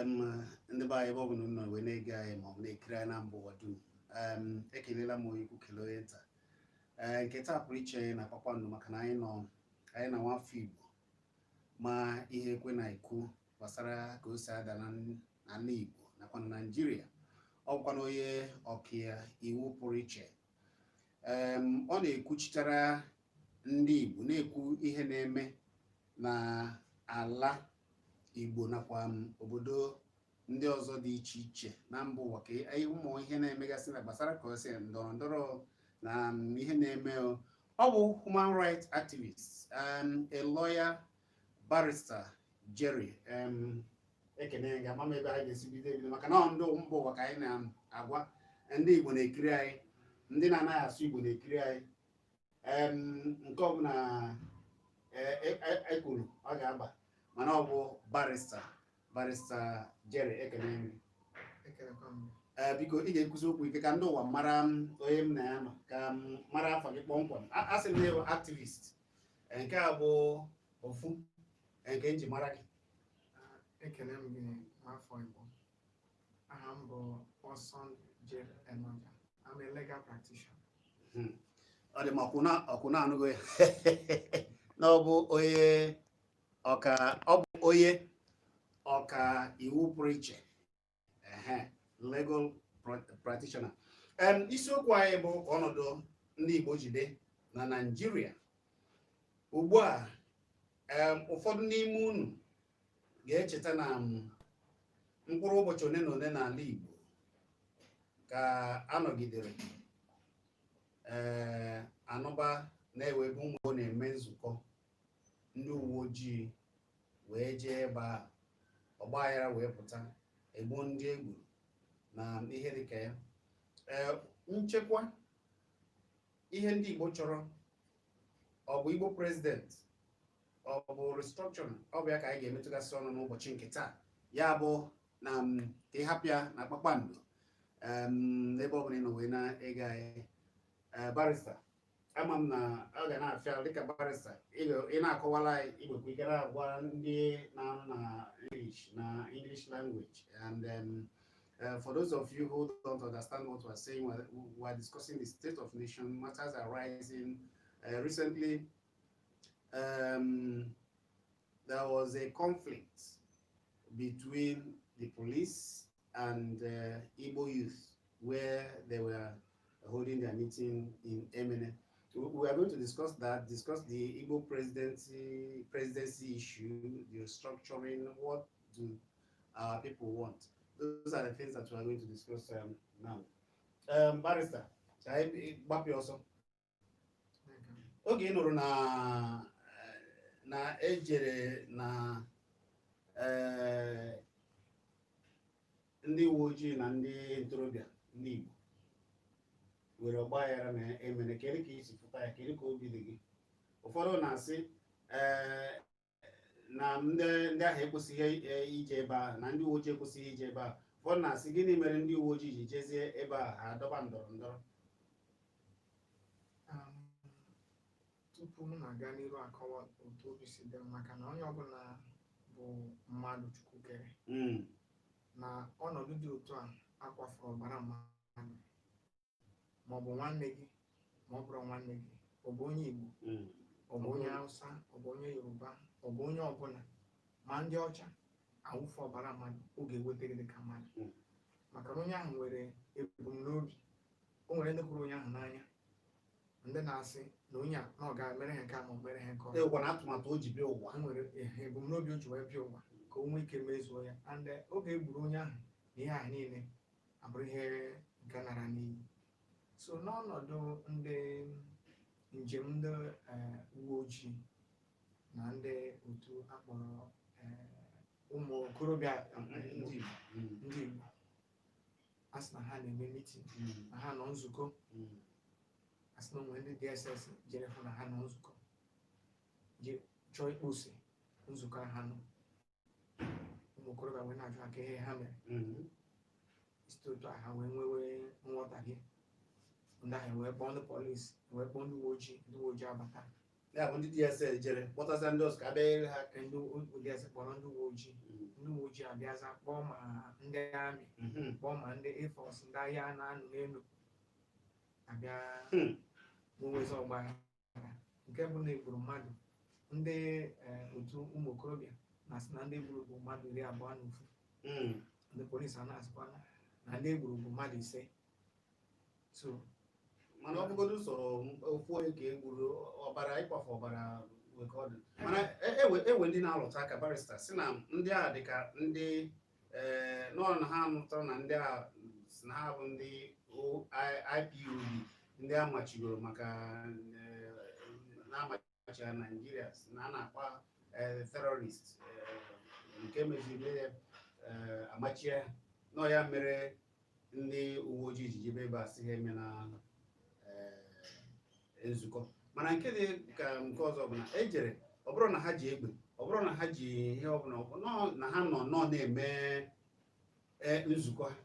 Ndị be anyị, ebe ọ bụla unu nọ wee na-ege anyị ma ọ bụ na-ekiri anyị na mba ụwa dum, ekelela m onye ukwu, kelee onye nta. Ee, nke taa pụrụ iche na kpakpando maka na anyị nọ, anyị na nwafọ Igbo ma ihe ekwe na ekwu gbasara ka o si ada na n'ala Igbo nakwa na Naịjirịa. Ọ bụkwa na onye ọka iwu pụrụ iche. Ọ na-ekwuchitere ndị Igbo, na-ekwu ihe na-eme na ala Igbo nakwa obodo ndị ọzọ dị iche iche na mba ụwa, ka ụmụ ihe na-emegasị na gbasara ka o si ndọrọ ndọrọ na ihe na-eme. Ọ bụ human rights activist, a lawyer, Barrister Jerry. Ekene gị. Ama m ebe anyị ga-esi bido ebido, maka na ọ ndị mba ụwa ka anyị na-agwa. Ndị Igbo na-ekiri anyị, ndị na-anaghị asụ Igbo na-ekiri anyị. Nke ọbụla e kwuru ọ ga-aba, mana ọ bụ Barrister Jerry, ekene gị. Ekelekwa m. Ee, biko, ị ga-ekwuzi okwu ike ka ndị ụwa mara m onye m na ya nọ, ka m mara afọ gị kpọmkwem. A sị m na ịbụ activist. Ee, nke a bụ ofu nke m ji mara gị. Ah, ekele m gị n'afọ Igbo. Aha m bụ Ọsọn Jerry Enoja. I'm a legal practitioner. Ọ dị m ọkwụna anụgo ya na ọ bụ onye ọka, ọ bụ onye ọka iwu pụrụ iche, ehe, legal practitioner. Isiokwu anyị bụ ọnọdụ ndị Igbo jide na Naịjirịa ugbu a. Ụfọdụ n'ime unu ga-echeta na mkpụrụ ụbọchị one na one n'ala Igbo ka anọgidere ee anụba na-ewe ebe ụmụ Igbo na-eme nzukọ, ndị uwe ojii wee jee ebe ahụ, ọgba aghara wee pụta, egbuo ndị egburu na ihe dịka ya. Ee, nchekwa, ihe ndị Igbo chọrọ, ọ bụ Igbo president, ọ bụ restructuring? Ọ bụ ya ka anyị ga-emetụgasị ọnụ n'ụbọchị nke taa. Ya bụ na ka ị hapụ ya na kpakpando, n'ebe ọ bụla ị nọ wee na-ege anyị. Ee, barrister, ama m na ọ ga na-afịa dịka barrister ị na-akọwara anyị igwekwa ike na-agwa ndị na-anụ na English, na English language. And for those of you who don't understand what we're saying, we're discussing the state of nation, matters arising recently. There was a conflict between the police and Igbo youth where they were holding their meeting in Emene. We are going to discuss that, discuss the Igbo presidency issue, the restructuring, what do our people want? Those are the things that we are going to discuss now. Barrister, ka anyị gbapụ ọsọ. Oge ị nụrụ na ejere na ndị uwe ojii na ndị ntorobịa ndị Igbo were ọgba aghara na emere, kedu ka isi fụta ya? Kedu ka obi dị gị? Ụfọdụ na-asị ee na ndị ahụ ekwesịghị ije ebe a, na ndị uwe ojii ekwesịghị ije ebe a. Ụfọdụ na-asị, gịnị mere ndị uwe ojii ji jezie ebe a, ha adọba ndọrọ ndọrọ? Tupu m na-aga n'iru akọwa otu obi si dị m, maka na onye ọbụla bụ mmadụ Chukwu kere na ọnọdụ dị otu a akwafuru ọbara mmadụ, ma ọ bụ nwanne gị, ma ọ bụrụ nwanne gị, ọ bụ onye Igbo, ọ bụ onye Hausa, ọ bụ onye Yoruba, ọ bụ onye ọbụla, ma ndị ọcha, awụfu ọbara mmadụ, ọ ga-eweta gị dịka mmadụ, maka na onye ahụ nwere ebumnobi. O nwere ndị hụrụ onye ahụ n'anya, ndị na-asị na onye a na ọ ga-emere ha nke a ma ọ mere ha nke ọzọ. Ewekwa na atụmatụ o ji bịa ụwa. O nwere ehe ebumnobi o ji wee bịa ụwa ka o nwee ike mezuo ya, and oge e gburu onye ahụ na ihe ahụ niile abụrụ ihe nke nara n'iyi. So n'ọnọdụ ndị njem ndị uwe ojii na ndị otu akpọrọ ụmụ okorobịa ndị Igbo. Ndị Igbo, a sị na ha na-eme meeting, na ha nọ nzukọ. A sị na onwe ndị DSS jere hụ na ha nọ nzukọ, je chọọ ikpose nzukọ ha nọ. Ụmụ okorobịa wee na-ajụ ha ka ihe ha mere. Site otu a ha wee nwewe nghọtahie. Ndị ahụ wee kpọọ ndị polisi, wee kpọọ ndị uwe ojii. Ndị uwe ojii abata. Ya bụ ndị DSS jere kpọtaza ndị ọzọ ka a bịa nyere ha aka. Ndị DSS kpọrọ ndị uwe ojii. Ndị uwe ojii abịaza kpọọ ma ndị army, kpọọ ma ndị air force, ndị agha na-anọ n'elu abịa nwewezi ọgbaghara nke bụ na egburu mmadụ. Ndị otu ụmụ okorobịa na-asị na ndị egburu bụ mmadụ 21. Ndị polisi a na-asịkwa na ndị egburu bụ mmadụ 5, so Mana ọ bụgodo usoro ofu onye ka e gburu, ọbara, ịkwafu ọbara nwe ka ọ dị. Mana ewe ndị na-alụta aka, barrister, si na ndị a dị ka ndị nọ na ha nụtara na ndị a si na ha bụ ndị IPOB, ndị a machigoro maka na-amachi ha Naijiria, si na a na-akpa terrorist, nke meziri ya amachie ha. Nọ ya mere ndị uwe ojii ji jebe ebe a sị ha eme na nzukọ. Mana nke dị ka nke ọzọ bụ na ejere, ọ bụrụ na ha ji egbe, ọ bụrụ na ha ji ihe ọbụla, ọ bụ nọọ na ha nọ nọọ na-eme nzukọ ha.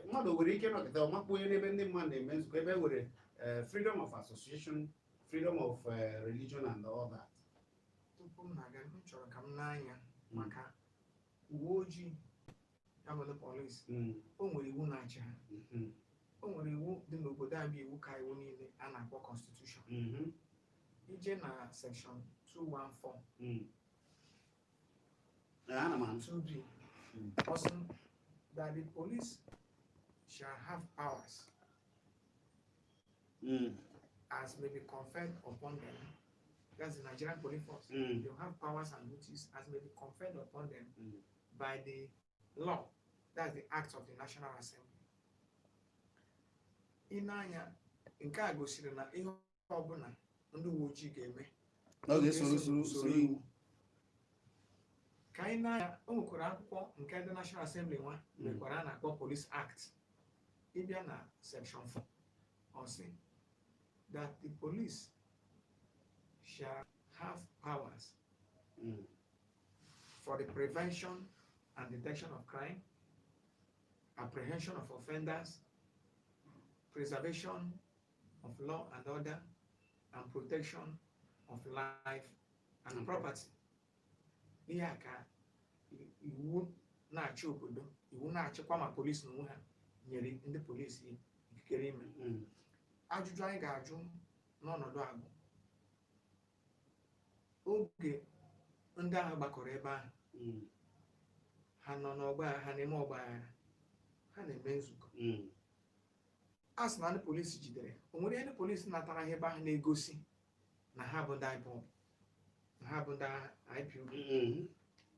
Mmadụ nwere ike nọkịta ọmakpu onye n'ebe ndị mmadụ na-eme nzukọ, ebe e nwere freedom of association, freedom of religion and all that. Tupu m na-aga, m chọrọ ka m na-anya maka uwe ojii, ya bụ ndị polisi. O nwere iwu na-achị ha. O nwere iwu dị n'obodo a bụ iwu ka iwu niile a na-akpọ constitution. Ije na section 214 Ana m anụ. 2B, ọ sị that the police shall have powers as may be conferred upon them. That's the Nigerian Police Force. They will have powers and duties as may be conferred upon them by the law. That's the act of the National Assembly. I na-anya, nke a gosiri na ihe ọbụla ndị uwe ojii ga-eme Ọ ga-esoro usoro iwu. Ka anyị na-anya, o nwekwara akwụkwọ nke ndị National Assembly nwa mekwara a na-akpọ Police Act. Ịbịa na section 4, ọ sị that the police shall have powers for the prevention and detection of crime, apprehension of offenders, preservation of law and order, and protection of life and property. Ihe a ka iwu na-achị obodo, iwu na-achịkwa ma polisi n'onwe ha nyere ndị polisi ikikere ime. Ajụjụ anyị ga-ajụ n'ọnọdụ a bụ, oge ndị agha gbakọrọ ebe ahụ, ha nọ n'ọgba, ha na-eme ọgbaghara, ha na-eme nzukọ? A sị na ndị polisi jidere, o nwere ihe ndị polisi natara ha ebe ahụ na-egosi na ha bụ ndị IPOB, na ha bụ ndị IPOB?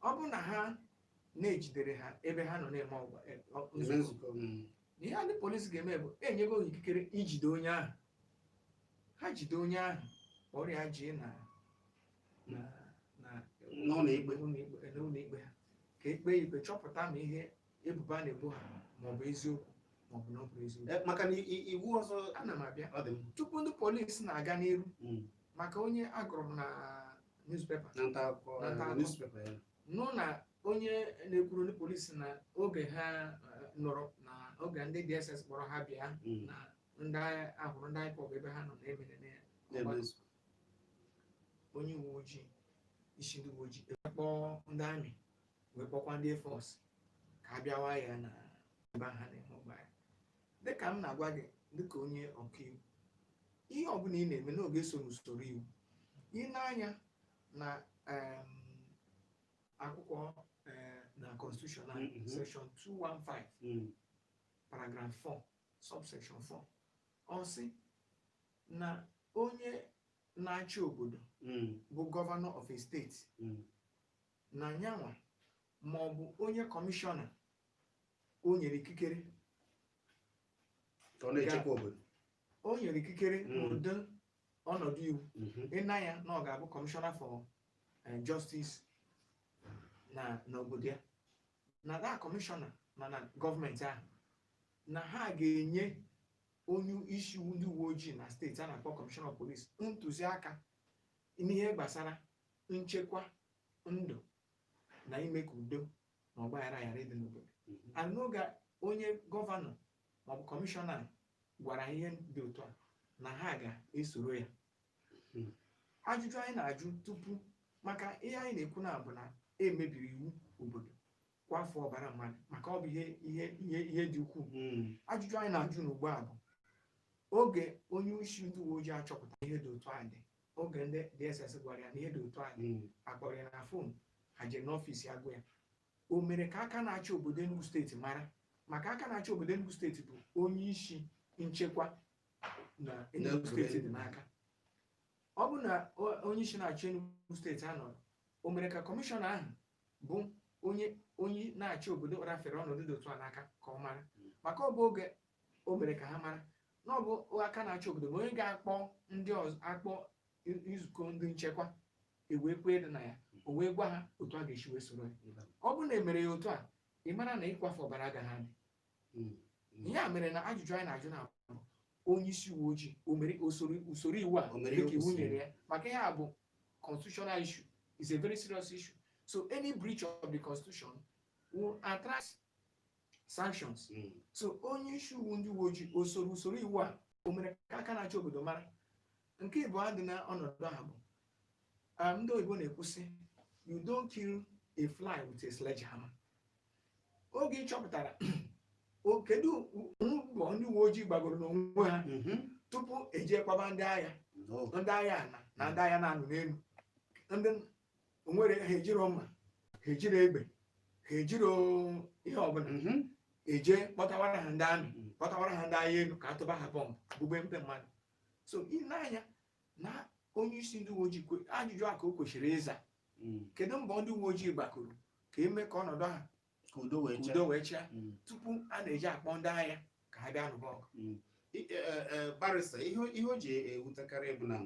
Ọ bụ na ha na-ejidere ha ebe ha nọ na-eme eme nzukọ, nzukọ. Na ihe ndị polisi ga-eme bụ enyego ha ikikere ijide onye ahụ. Ha jide onye ahụ, kpọrọ ya jee na N'ụlọ ikpe. N'ụlọ ikpe ha ka ekpe ikpe, chọpụta ma ihe ebubo a na-ebo ha ma ọ bụ eziokwu ma ọ bụ na ọ bụrụ eziokwu. Maka na iwu ọzọ Ana m abịa. Ọ dị m. Tupu ndị polisi na-aga n'iru, maka onye agụrụ m na newspaper, Na nta akụkọ. Na nta akụkọ. Newspaper ya. Nụ na onye na-ekwuru ndị polisi na oge ha nụrụ na oge ndị DSS kpọrọ ha bịa na ndị ahụrụ ndị IPOB ebe ha nọ na-emere na Na-eme nzukọ. Onye uwe ojii, isi ndị uwe ojii kpọọ ndị army, wee kpọkwa ndị air force ka a bịawa ya na ebe ahụ ha na-eme ọgba ya. Dịka m na-agwa gị, dịka onye ọkaiwu, ihe ọbụla ị na-eme n'oge so n'usoro iwu. Ị na-anya na akwụkwọ na constitution a, section 215 paragraph 4 subsection 4, ọ sị na onye na-achị obodo bụ governor of a state, na nyanwa ma ọ bụ onye kọmishọna o nyere ikikere Ka ọ na-echekwa obodo. O nyere ikikere n'ụdị ọnọdụ iwu. Ịna ya na ọ ga-abụ kọmishọna for justice na n'obodo ya, na that kọmishọna na na gọọmenti ahụ, na ha ga-enye onye isi ndị uwe ojii na steeti a na-akpọ kọmishọna of police ntụziaka n'ihe gbasara nchekwa ndụ na ime ka udo na ọgbaghara ghara ịdị n'obodo. And n'oge onye gọvanọ maọbụ kọmishọna gwara ihe dị otu a, na ha ga-esoro ya. Ajụjụ anyị na-ajụ tupu, maka ihe anyị na-ekwu na bụ na emebiri iwu obodo, kwafuo ọbara mmadụ, maka ọ bụ ihe dị ukwuu. Ajụjụ anyị na-ajụ n'ugbu a bụ, oge onye isi ndị uwe ojii achọpụta ihe dị otu a dị, oge ndị DSS gwara ya na ihe dị otu a dị, akpọrọ ya na phone, ha jere n'ọfịs ya gwa ya, o mere ka aka na-achị obodo Enugu Steeti mara? Maka aka na-achị obodo Enugu Steeti bụ onye isi nchekwa na Enugu N'obodo Steeti dị Enugu. n'aka. Ọ bụ na onye isi na-achị Enugu Steeti anọrọ, o mere ka kọmishọna ahụ bụ onye na-achị obodo rafere ọnọdụ dị otu a n'aka ka ọ mara? Maka ọ bụ oge o mere ka ha mara na ọ bụ aka na-achị obodo bụ onye ga-akpọ ndị ọzọ, akpọ nzukọ ndị nchekwa, ewee kwee dị na ya, o wee gwa ha otu a ga-esi wee soro ya. Ọ bụrụ na e mere ya otu a, ị mara na ịkwafe ọbara agaghị adị. Ya mere na ajụjụ anyị na-ajụ na bụ, onye isi uwe ojii o mere usoro iwu a O mere ihe dịka o iwu kwesịrị. nyere ya? Maka ihe a bụ constitutional issue, is a very serious issue, so any breach of the constitution will attract sanctions. So onye isi uwe ndị uwe ojii o soro usoro iwu a? O mere ka aka na-achị obodo mara? Nke ịbụọ dị na ọnọdụ ahụ bụ, ndị oyibo na-ekwusị, "You don't kill a fly with a sledgehammer." Oge ị chọpụtara, kedu mbọ ndị uwe ojii gbagoro n'onwe ha tupu eje kwaba ndị agha? No. Ndị agha ana na ndị agha na-anọ n'elu, ndị onwere ha ejiro mma, ha ejiro egbe, ha ejiro ihe ọbụla, eje kpọtawara ha ndị amị, kpọtawara ha ndị agha elu ka atụba ha bọmbụ, gbugbe ndị mmadụ. So ị na-anya na onye isi ndị uwe ojii, ajụjụ a ka o kwesịrị ịza. Kedu mbọ ndị uwe ojii gbakọrọ ka eme ka ọnọdụ ahụ ka udo wee ka chịa. Udo wee chịa tupu a na-eji akpọ ndị agha ka ha bịa nụba ọgụ? Barrister, ihe o ji ewutekarị bụ na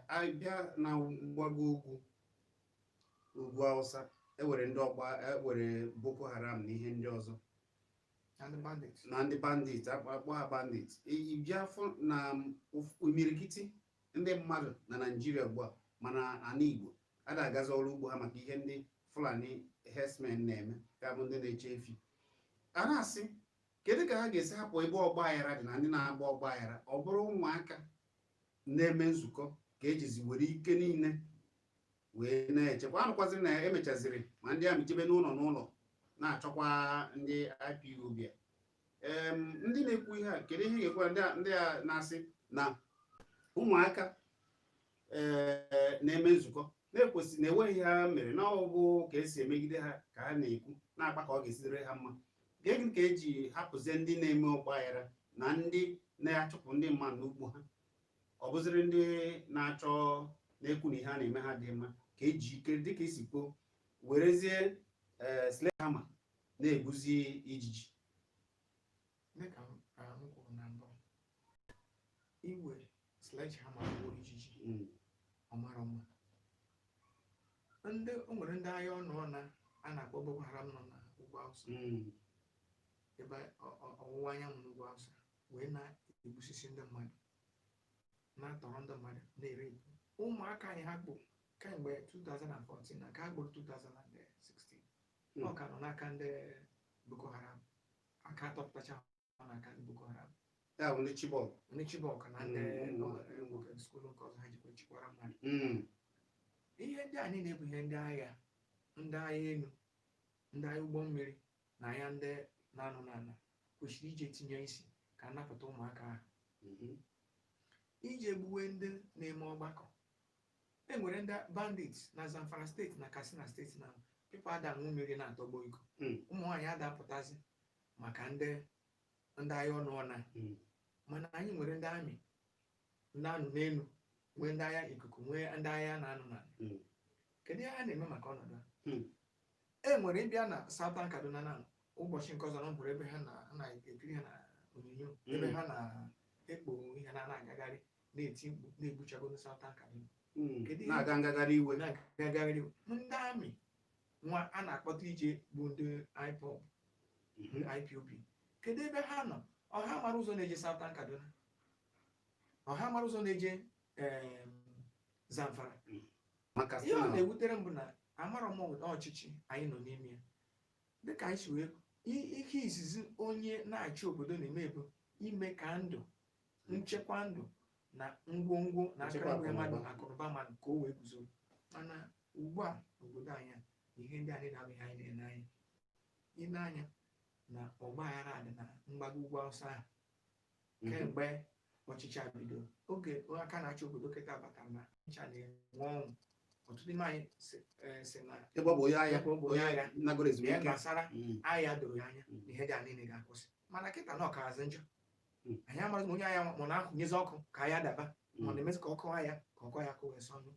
abịa na mgbago ugwu Hausa, ewere ndị ọgba, ewere Boko Haram na ihe ndị ọzọ na ndị bandit. Na ndị bandit, akpọ ha bandit. Ị bịa fụ na imirikiti ndị mmadụ na Naịjirịa ugbu a, mana ala Igbo a na-agazi ọrụ ugbo ha maka ihe ndị Fulani herdsmen na-eme, ya bụ ndị na-eche efi. A na-asị, kedu ka ha ga-esi hapụ ebe ọgba aghara dị na ndị na-agba ọgba aghara, ọ bụrụ ụmụaka na-eme nzukọ ka ejizi were ike niile wee na-echekwa? Anụkwaziri na emechaziri ma ndị amị jebe n'ụlọ n'ụlọ na-achọkwa ndị IPOB a. Ndị na-ekwu ihe a, kedu ihe ga-ekwu ndị a na-asị na ụmụaka na-eme nzukọ na-ekwesị na enweghị ihe ha mere, na ọ bụ ka esi emegide ha ka ha na-ekwu na-akpa ka ọ ga-esidere ha mma? Gịnị ka eji hapụzie ndị na-eme ọgba aghara na ndị na-achụpụ ndị mmadụ n'ugbo ha, ọ bụziri ndị na-achọ na-ekwu na ihe a na-eme ha dị mma ka eji ike, dịka isi kwuo, werezie sledgehammer na-egbuzi ijiji? Dịka m kwuru na mbụ, iwe sledgehammer gbuo ijiji, ọ mara mma. Ndị o nwere ndị agha ọnụ na a na-akpọ Boko Haram nọ na ugwu Awụsa, ebe ọwụwa anyanwụ n'ugwu Awụsa, wee na-egbusisi ndị mmadụ, na-atọrọ ndị mmadụ, na-ere ebu ụmụaka anyị. Ha kpụ kemgbe 2014 na ka ha gburu 2016. Ọ ka nọ n'aka ndị Boko Haram, aka atọpụtacha ha n'aka ndị Boko Haram. Ya bụ ndị Chibok. Ndị Chibok na ndị school nke ọzọ ha jikwa chikwara mmadụ. Ihe ndị a niile bụ ihe ndị agha, ndị agha elu, ndị agha ụgbọ mmiri na agha ndị na-anọ n'ala kwesịrị ije tinye isi ka a napụta ụmụaka ahụ. Ije gbuwe ndị na-eme ọgbakọ. E nwere ndị bandits na Zamfara Steeti na Katsina Steeti na people ada aṅụ mmiri na-atọgbọ iko. Ụmụ nwaanyị adapụtazi maka ndị agha ọnụ ọna. Mana anyị nwere ndị amị, ndị anụ n'elu, nwee ndị agha ikuku, nwee ndị agha na-anụ n'ala. Kedu ihe a na-eme maka ọnọdụ a? E nwere ịbịa na Southern Kaduna na ụbọchị nke ọzọ na m hụrụ ebe ha na-ekiri ha na onyonyo, ebe ha na-ekpo ihe na na-agagharị, na-eti mkpu, na-egbuchago na Southern Kaduna. Kedu ihe- Na-aga ngagharị iwe. Na-agagharị iwe. Ndị amị nwa a na-akpọta ije bụ ndị IPOB, ndị IPOB, kedu ebe ha nọ? Ọha mara ụzọ na-eje Southern Kaduna, ọha mara ụzọ na-eje Zamfara. Maka Ihe ọ na na-ewutere m bụ na amarọ m ọchịchị anyị nọ n'ime ya, dịka anyị si wee ihe izizi onye na-achị obodo na-eme bụ ime ka ndụ, nchekwa ndụ. Na ngwongwo na Nchekwa akụrụngwa mmadụ, akụnụba. Akụnụba mmadụ ka o wee guzoro. Mana ugbu a, n'obodo anyị a, ihe ndị a niile abụghị anyị na-ele anya. Ile anya na ọgba aghara dị na mgbago ugwu Awụsa ahụ kemgbe ọchịchị a bidoro, oge aka na-achị obodo kịta batara, na ncha na-enwe ọnwụ. Ọtụtụ n'ime anyị si na Ebe ọ bụ onye agha, ebe ọ bụ onye agha, nagoro ihe ezumike. gbasara agha doro ya anya na ihe ndị a niile ga-akwụsị. Mana kịta na ọkazi njọ. Anyị amaghị ma onye agha ma ọ na-akwụnyezi ọkụ ka agha daba, ma ọ na-emezi ka ọkụ agha ka ọkụ agha ka wee sọnụ.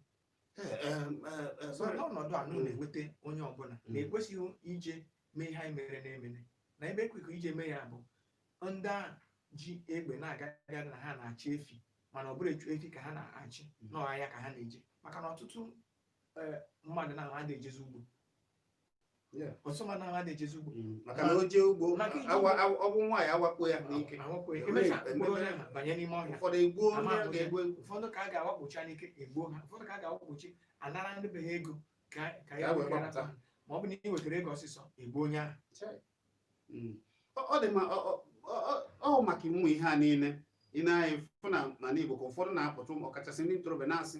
So Sorry. n'ọnọdụ a nụ na-eweta onye ọbụla na-ekwesịghị ije mee ihe anyị mere na-emene na ebe ekwekọ ije mee ya bụ ndị a ji egbe na-agagharị na ha na-achị efi, mana ọ bụrụ echu efi ka ha na-achị n'ọhịa ka ha na-eje, maka na ọtụtụ mmadụ na ha ejezi ugbo. Ọtụtụ mmadụ na ha ejezi ugbo. Maka na o jee ugbo, Maka ije ọ bụ nwaanyị awakpo ya n'ike. Awakpo ya. Emechaa, mkpụrụ onye ahụ banye n'ime ọhịa. Ụfọdụ egbuo ndị Ama a ga-egbu. Ụfọdụ ka a ga-awakpocha n'ike, egbuo ha. Ụfọdụ ka a ga-awakpochi, anara ndị be ha ego ka Ka wee gbapụta. Ma ọ bụ na ị wetara ego ọsịsọ, egbuo onye ahụ. Ọ dị mma. Ọ maka ịmụ ihe a niile ị na-anya fụ na n'ala Igbo ka ụfọdụ na-apụta, ọkachasị ndị ntorobịa, na-asị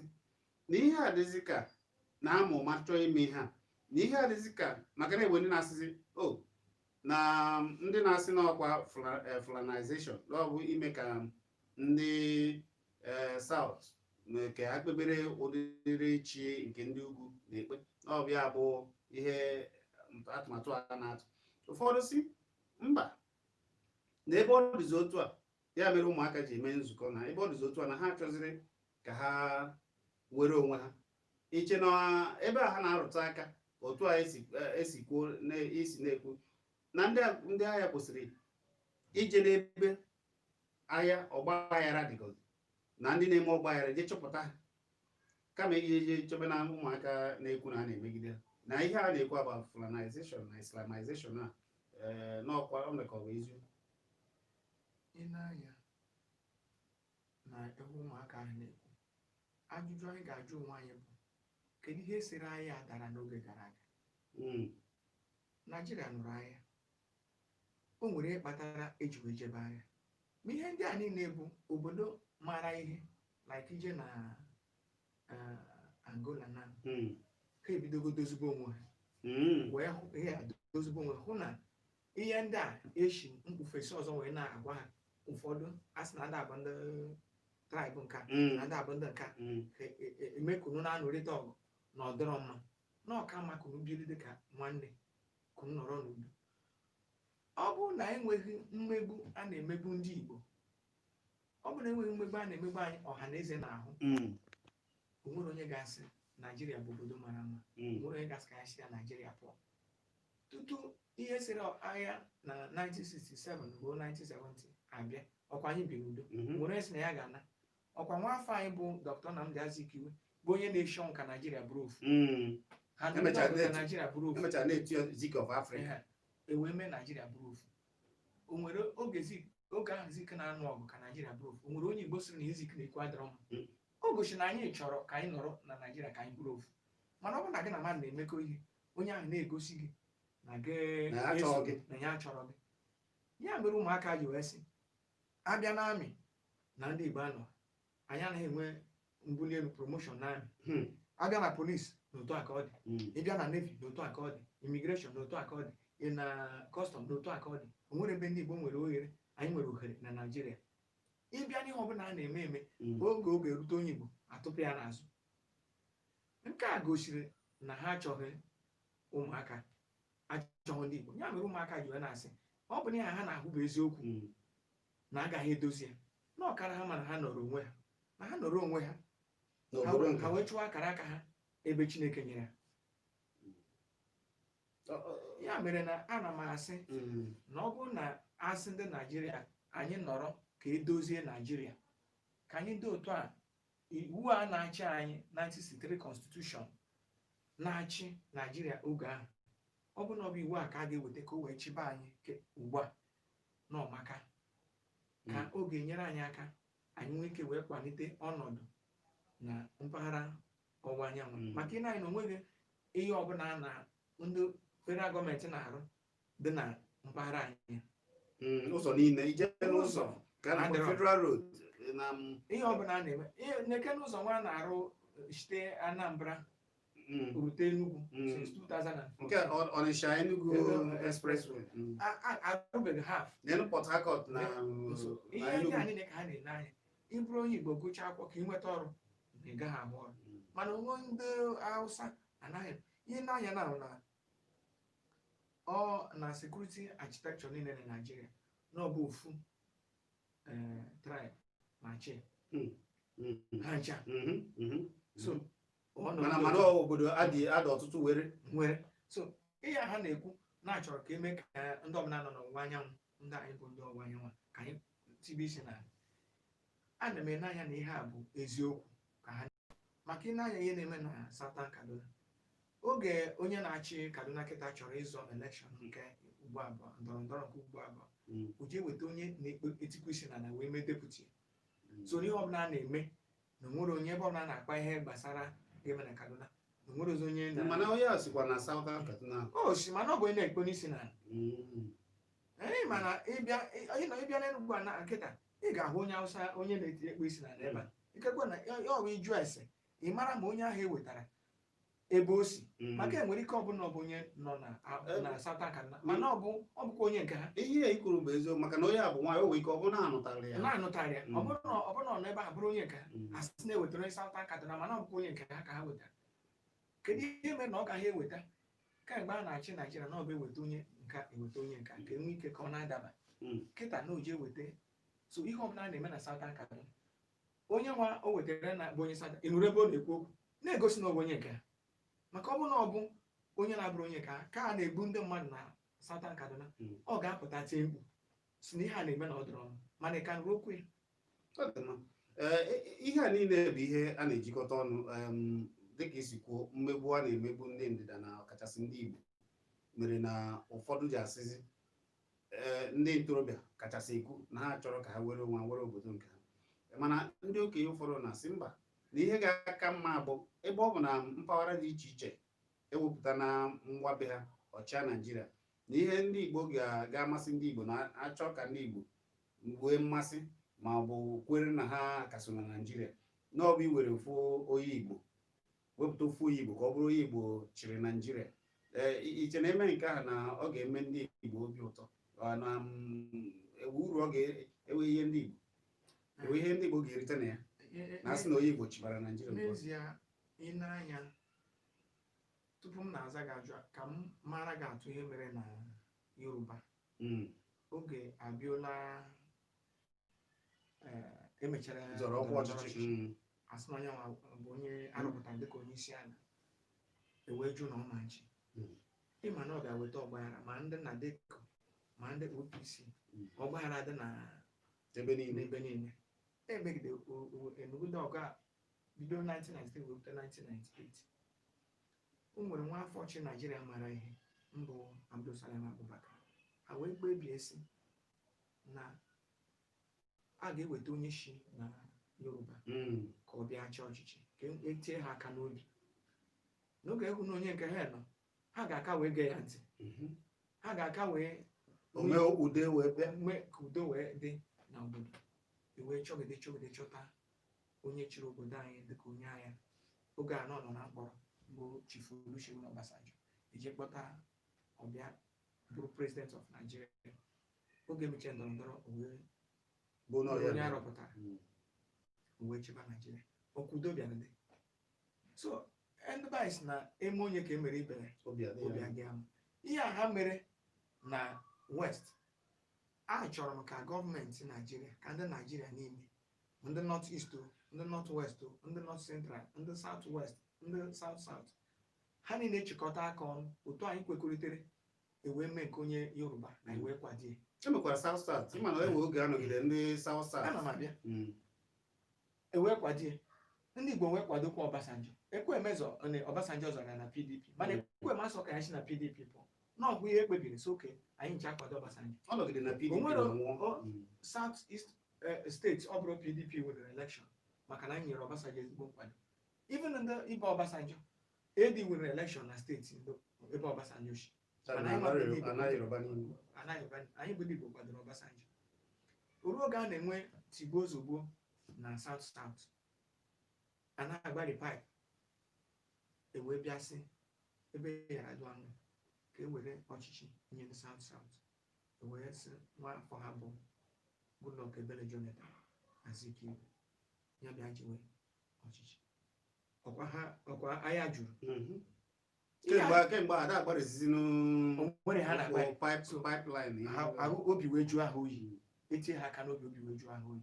na ihe a dịzị ka na-amụ ma chọọ ime ihe a, na ihe a dịzị ka maka na egbe ndị na-asịzi o na ndị na-asị n'ọkwa Fulanization, na ọ bụ ime ka ndị South na ka ha kpebere ụdịrị chi nke ndị ugwu na-ekpe, na ọ bụ ya bụ ihe atụmatụ a na-atụ. Ụfọdụ si mba, na ebe ọ dịzi otu a, ya mere ụmụaka ji eme nzukọ, na ebe ọ dịzi otu a na ha chọziri ka ha were onwe ha iche na ebe a ha na-arụta aka otu a esi kwuo isi na-ekwu na ndị agha kwesịrị ije n'ebe agha ọgba aghara dịgozi na ndị na-eme ọgba aghara, jee chọpụta ha, kama ije je chọba na ụmụaka na-ekwu na a na-emegide ha, na ihe a na-ekwu about Fulanization na Islamization a n'ọkwa ọ mere ka ọ bụ eziokwu. Ị na-anya na ebe ụmụaka ahụ na-ekwu, ajụjụ anyị ga-ajụ onwe anyị bụ, kedu ihe siri anyị a dara n'oge gara aga? Naijiria nụrụ agha, o nwere ihe kpatara eji wee jebe agha. Ma ihe ndị a niile bụ obodo mara ihe, like ije na Angola na ha ebidogo dozigbo onwe ha wee hụ ihe a, dozigbo onwe ha, hụ na ihe ndị a esi mkpufesi ọzọ wee na-agwa ha. Ụfọdụ a sị na ndị abụ ndị tribe nka na ndị abụ ndị nka eme kunu na-anụrịta ọgụ na ọdịrọ mma, na ọka mma kunu biri dịka nwanne, kunu nọrọ n'udo. Ọ bụrụ na enweghị mmegbu a na-emegbu ndị Igbo, ọ bụrụ na enweghị mmegbu a na-emegbu anyị, ọha na eze na-ahụ, o nwere onye ga-asị Naijiria bụ obodo mara mma? O nwere onye ga-asị ka anyị si na Naijiria pụọ? Tutu ihe siri agha na 1967 ruo 1970 abịa, ọkwa anyị bi n'udo. Nwere onye sị na ya ga-ana? Ọkwa nwa afọ anyị bụ Dr. Nnamdi Azikiwe bụ onye na-eshi ọnwụ ka Naijiria bụrụ ofu. Ha nụrụ Emechara ọgụ ka Naijiria bụrụ ofu. Emechara na-etu ya Zik of Africa. Ehe, e wee mee Naijiria bụrụ ofu. O nwere oge Zik, oge ahụ Zik na-anụ ọgụ ka Naijiria bụrụ ofu, o nwere onye Igbo sịrị na ihe Zik na-ekwu adịrọ mma? O gosi na anyị chọrọ ka anyị nọrọ na Naijiria, ka anyị bụrụ ofu. Mana ọ bụrụ na gị na mmadụ na-emekọ ihe, onye ahụ na-egosi gị na gị Na ya achọghị eso- gị. Na ya achọrọ gị, ya mere ụmụaka ji wee sị abịa na army na ndị Igbo anọ, anyị anaghị enwe mbuli elu, promotion na army. Abịa na police, n'otu a ka ọ dị. Ịbịa na navy, n'otu a ka ọ dị. Immigration, n'otu a ka ọ dị. Ị na custom, n'otu a ka ọ dị. O nwere ebe ndị Igbo nwere ohere? Anyị nwere ohere na Naịjirịa? Ịbịa n'ihe ọbụla a na-eme eme, oge oge erute onye Igbo, atụpụ ya n'azụ. Nke a gosiri na ha achọghị ụmụaka, achọghị ndị Igbo. Ya mere ụmụaka ji wee na-asị ọ bụ na ihe ha na-ahụ bụ eziokwu na agaghị edozi ya, na ọkara ha mana ha nọrọ onwe ha, na ha nọrọ onwe ha, ha N'obodo nke ha wee chụọ akara aka ha ebe Chineke nyere ha. Ya mere na ana m asị na ọ bụrụ na asị ndị Naijiria anyị nọrọ ka edozie Naijiria, ka anyị dị otu a, iwu a na-achị anyị, 1963 constitution na-achị Naijiria oge ahụ, ọ bụ na ọ bụ iwu a ka a ga-eweta ka o wee chịba anyị ugbu a na ọmaka ka ọ ga-enyere anyị aka, anyị nwee ike wee kwalite ọnọdụ na mpaghara ọwụwa anyanwụ. Maka ị na-anyị na onweghị ihe ọbụla na ndị federal gọọmenti na-arụ dị na mpaghara anyị. Ụzọ niile ije n'ụzọ ka a na-akpọ Adịrọ. federal road. Na Ihe ọbụla a na-eme, ihe na-eke n'ụzọ nwa na-arụ site Anambra rute Enugu since 2014. Nke Ọnịsha Enugu Enugu Expressway. Arụbeghị half. N'elu Port Harcourt na So, na ihe ndị Enugu. a niile ka ha na-ele anya. Ịbụrụ onye Igbo, gụchaa akwụkwọ ka ị nweta ọrụ, na ị gaghị ahụ ọrụ. Mana onwe ndị Hausa anaghị ihe n'anya na ọ na security architecture niile na Nigeria na ọ bụ ofu tribe na chi ha ncha. So ọnọdụ Mana ọ obodo adị ada ọtụtụ were nwere. So ihe a ha na-ekwu na-achọrọ ka eme ka ndị ọbụla nọ n'ọwụwa anyanwụ, ndị anyị bụ ndị ọwụwa anyanwụ, ka anyị tibe isi na ana m ene anya na ihe a bụ eziokwu ka ha maka ị na-anya ihe na-eme na Southern Kaduna. Oge onye na-achị Kaduna kịta chọrọ ịzọ election nke ugbo abụọ, ndọrọ ndọrọ nke ugbo abụọ, o jee weta onye na-ekpe etikwu isi na wee mee deputy. So n'ihe ọbụla a na-eme na onwere onye, ebe ọbụla a na-akpa ihe gbasara ga-eme na Kaduna, na onwere ozi onye na Mana onye a sikwa na Southern Kaduna. O si, mana ọ bụ onye na-ekpe n'isi na ee, mana ịbịa ị nọ ịbịa n'Enugwu a na nkịta, ị ga-ahụ onye Hausa, onye na-eti ekpe isi n'ala ebe a. Ikekwe na ya ọ bụ ịjụ ese, ị mara ma onye ahụ e wetara ebe o si, maka enwere ike ọbụla ọ bụ onye nọ na Southern Kaduna, mana ọ bụkwa onye nke ha. Ihe i kwuru bụ eziokwu, maka na onye a bụ nwaanyị, o nwere ike ọ bụrụ na anụtara ya. Na-anụtarị ya. Ọ bụrụ na ọ nọ ebe a bụrụ onye nke ha, asị na-ewetara onye Southern Kaduna, mana ọ bụkwa onye nke ha ka ha wetara. Kedu ihe mere na ọ gaghị eweta kemgbe a na-achị Naijiria na ọ bụ eweta onye nka, eweta onye nka ka enwee ike ka ọ na-adaba? Kịta na oji eweta. So ihe ọbụla a na-eme na Southern Kaduna, onye nwa o wetara na bụ onye Southern, ị nụrụ ebe ọ na-ekwu okwu na-egosi na ọ bụ onye nke ha? Maka ọ bụ na ọ bụ onye na-abụrụ onye nke ha ka a na-egbu ndị mmadụ na Southern Kaduna, ọ ga-apụta tie mkpu si na ihe a na-eme na ọ dịrọ ọnụ, mana ị ka nụrụ okwu ya? Ọ dị mma. Ee, ihe a niile bụ ihe a na-ejikọta ọnụ. Dịka isi kwuo, mmegbu a na-emegbu ndị ndịda na ọkachasị ndị Igbo mere na ụfọdụ ji asịzi, ee, ndị ntorobịa kachasị ekwu na ha chọrọ ka ha were onwe ha, were obodo nke ha. Mana ndị okenye ụfọdụ na-asị mba, na ihe ga-aka mma bụ ebe ọ bụ na mpaghara dị iche iche ewepụta na ngwa be ha ọchịa Naijiria, na ihe ndị Igbo ga-amasị ndị Igbo na-achọ ka ndị Igbo nwee mmasị ma ọ bụ kwere na ha ka so na Naijiria, na ọ bụ iwere ofu onye Igbo, wepụta ofu onye Igbo ka ọ bụrụ onye Igbo chịrị Naijiria. Ee, iche na eme nke ahụ na ọ ga-eme ndị Igbo obi ụtọ? Ọ na ewe uru ọ ga-ewe ihe ndị Igbo ewe, ihe ndị Igbo ga-erite na ya, na asị na onye Igbo chịbara Naijiria ugbu a? N'ezie, ị na-anya, tupu m na-aza gị ajụ, ka m mara gị atụ ihe mere na Yoruba oge Abiola emechara zọrọ ọkwa ndọrọ ndọrọ ọchịchị. Asị na onye nwa bụ onye arụpụtara dịka onye isi ala, ewee jụ na ọ ma nchi. Ịma na ọ ga-eweta ọgbaghara, ma ndị NADECO ma ndị OPC, ọgbaghara dị na ebe niile. N'ebe niile emegide enugide ọgụ a bido 1993 wee rute 1998. O nwere nwa afọ chi Naijiria mara ihe mbụ, Abdulsalam Abubakar. Ha wee kpebie sị na a ga-eweta onye shi na Yoruba ka ọ bịa chịa ọchịchị, ka etie ha aka n'obi. N'oge ịhụ na onye nke ha nọ, ha ga-aka wee gee ya ntị, ha ga-aka wee ome ude wee bịa, mee ka udo wee dị na obodo. Ewee chọgide chọgide chọta onye chịrị obodo anyị dịka onye agha oge a nọ na mkpọrọ, bụ Chief Olusegun Obasanjo. Eje kpọta, ọbịa bụrụ president of Nigeria. Oge mechie ndọrọ ndọrọ, o wee bụ na bụrụ ọya onye arọpụtara, o wee chịba Nigeria. Ọkwa udo bịara dị. So ndị be anyị sị na eme onye ka e mere ibe ya, obi adị obi ya adị ya mma. Ihe a ha mere na West a, chọrọ m ka gọọmenti Naijiria, ka ndị Naijiria niile, ndị North East o, ndị North West o, ndị North Central, ndị South West, ndị South South, ha niile chịkọta aka ọnụ otu anyị kwekọrịtere, ewee mee nke onye Yoruba na ewee kwadie. E mekwara South South. Ịma na enwe oge anọgide ndị South South. Ana m abịa. Ewee kwadie, ndị Igbo wee kwadokwa Obasanjo. Ekwueme zọ Obasanjo zọrọ na PDP, mana Ekwueme asọ ka ya si na PDP pụọ na ọ bụ ihe ekpebiri so oke anyị nche akwado Obasanjo. Ọ nọgide na PDP O nwere na nwụọ. South East steeti, ọ bụrụ PDP nwere election, maka na anyị nyere Obasanjo ezigbo nkwado. Even ndị ibe Obasanjo, AD nwere election na steeti ndị ebe Obasanjo si. Mana anyị Ana nwa ndị Igbo ana Yoruba niile. Anaghị anyị bụ ndị Igbo kwadoro Obasanjo. O ruo oge a na-enwe tigbuo zogbuo. Na South South a na-agbari pipe, ewee bịasị ebe Yar'Adua nọ ka e were ọchịchị nye ndị South South, ewee sị nwa afọ ha bụ Goodluck Ebele Jonathan Azikiwe ya bịa jiwe ọchịchị. Ọkwa ha, ọkwa anya juru. Kemgbe ada agbarịzizinu. Nwere ha na-agbari pipe So, pipeline ihe. Ha ahụ obi wee jụọ ha oyi, etie ha aka n'obi, obi wee jụọ ha oyi.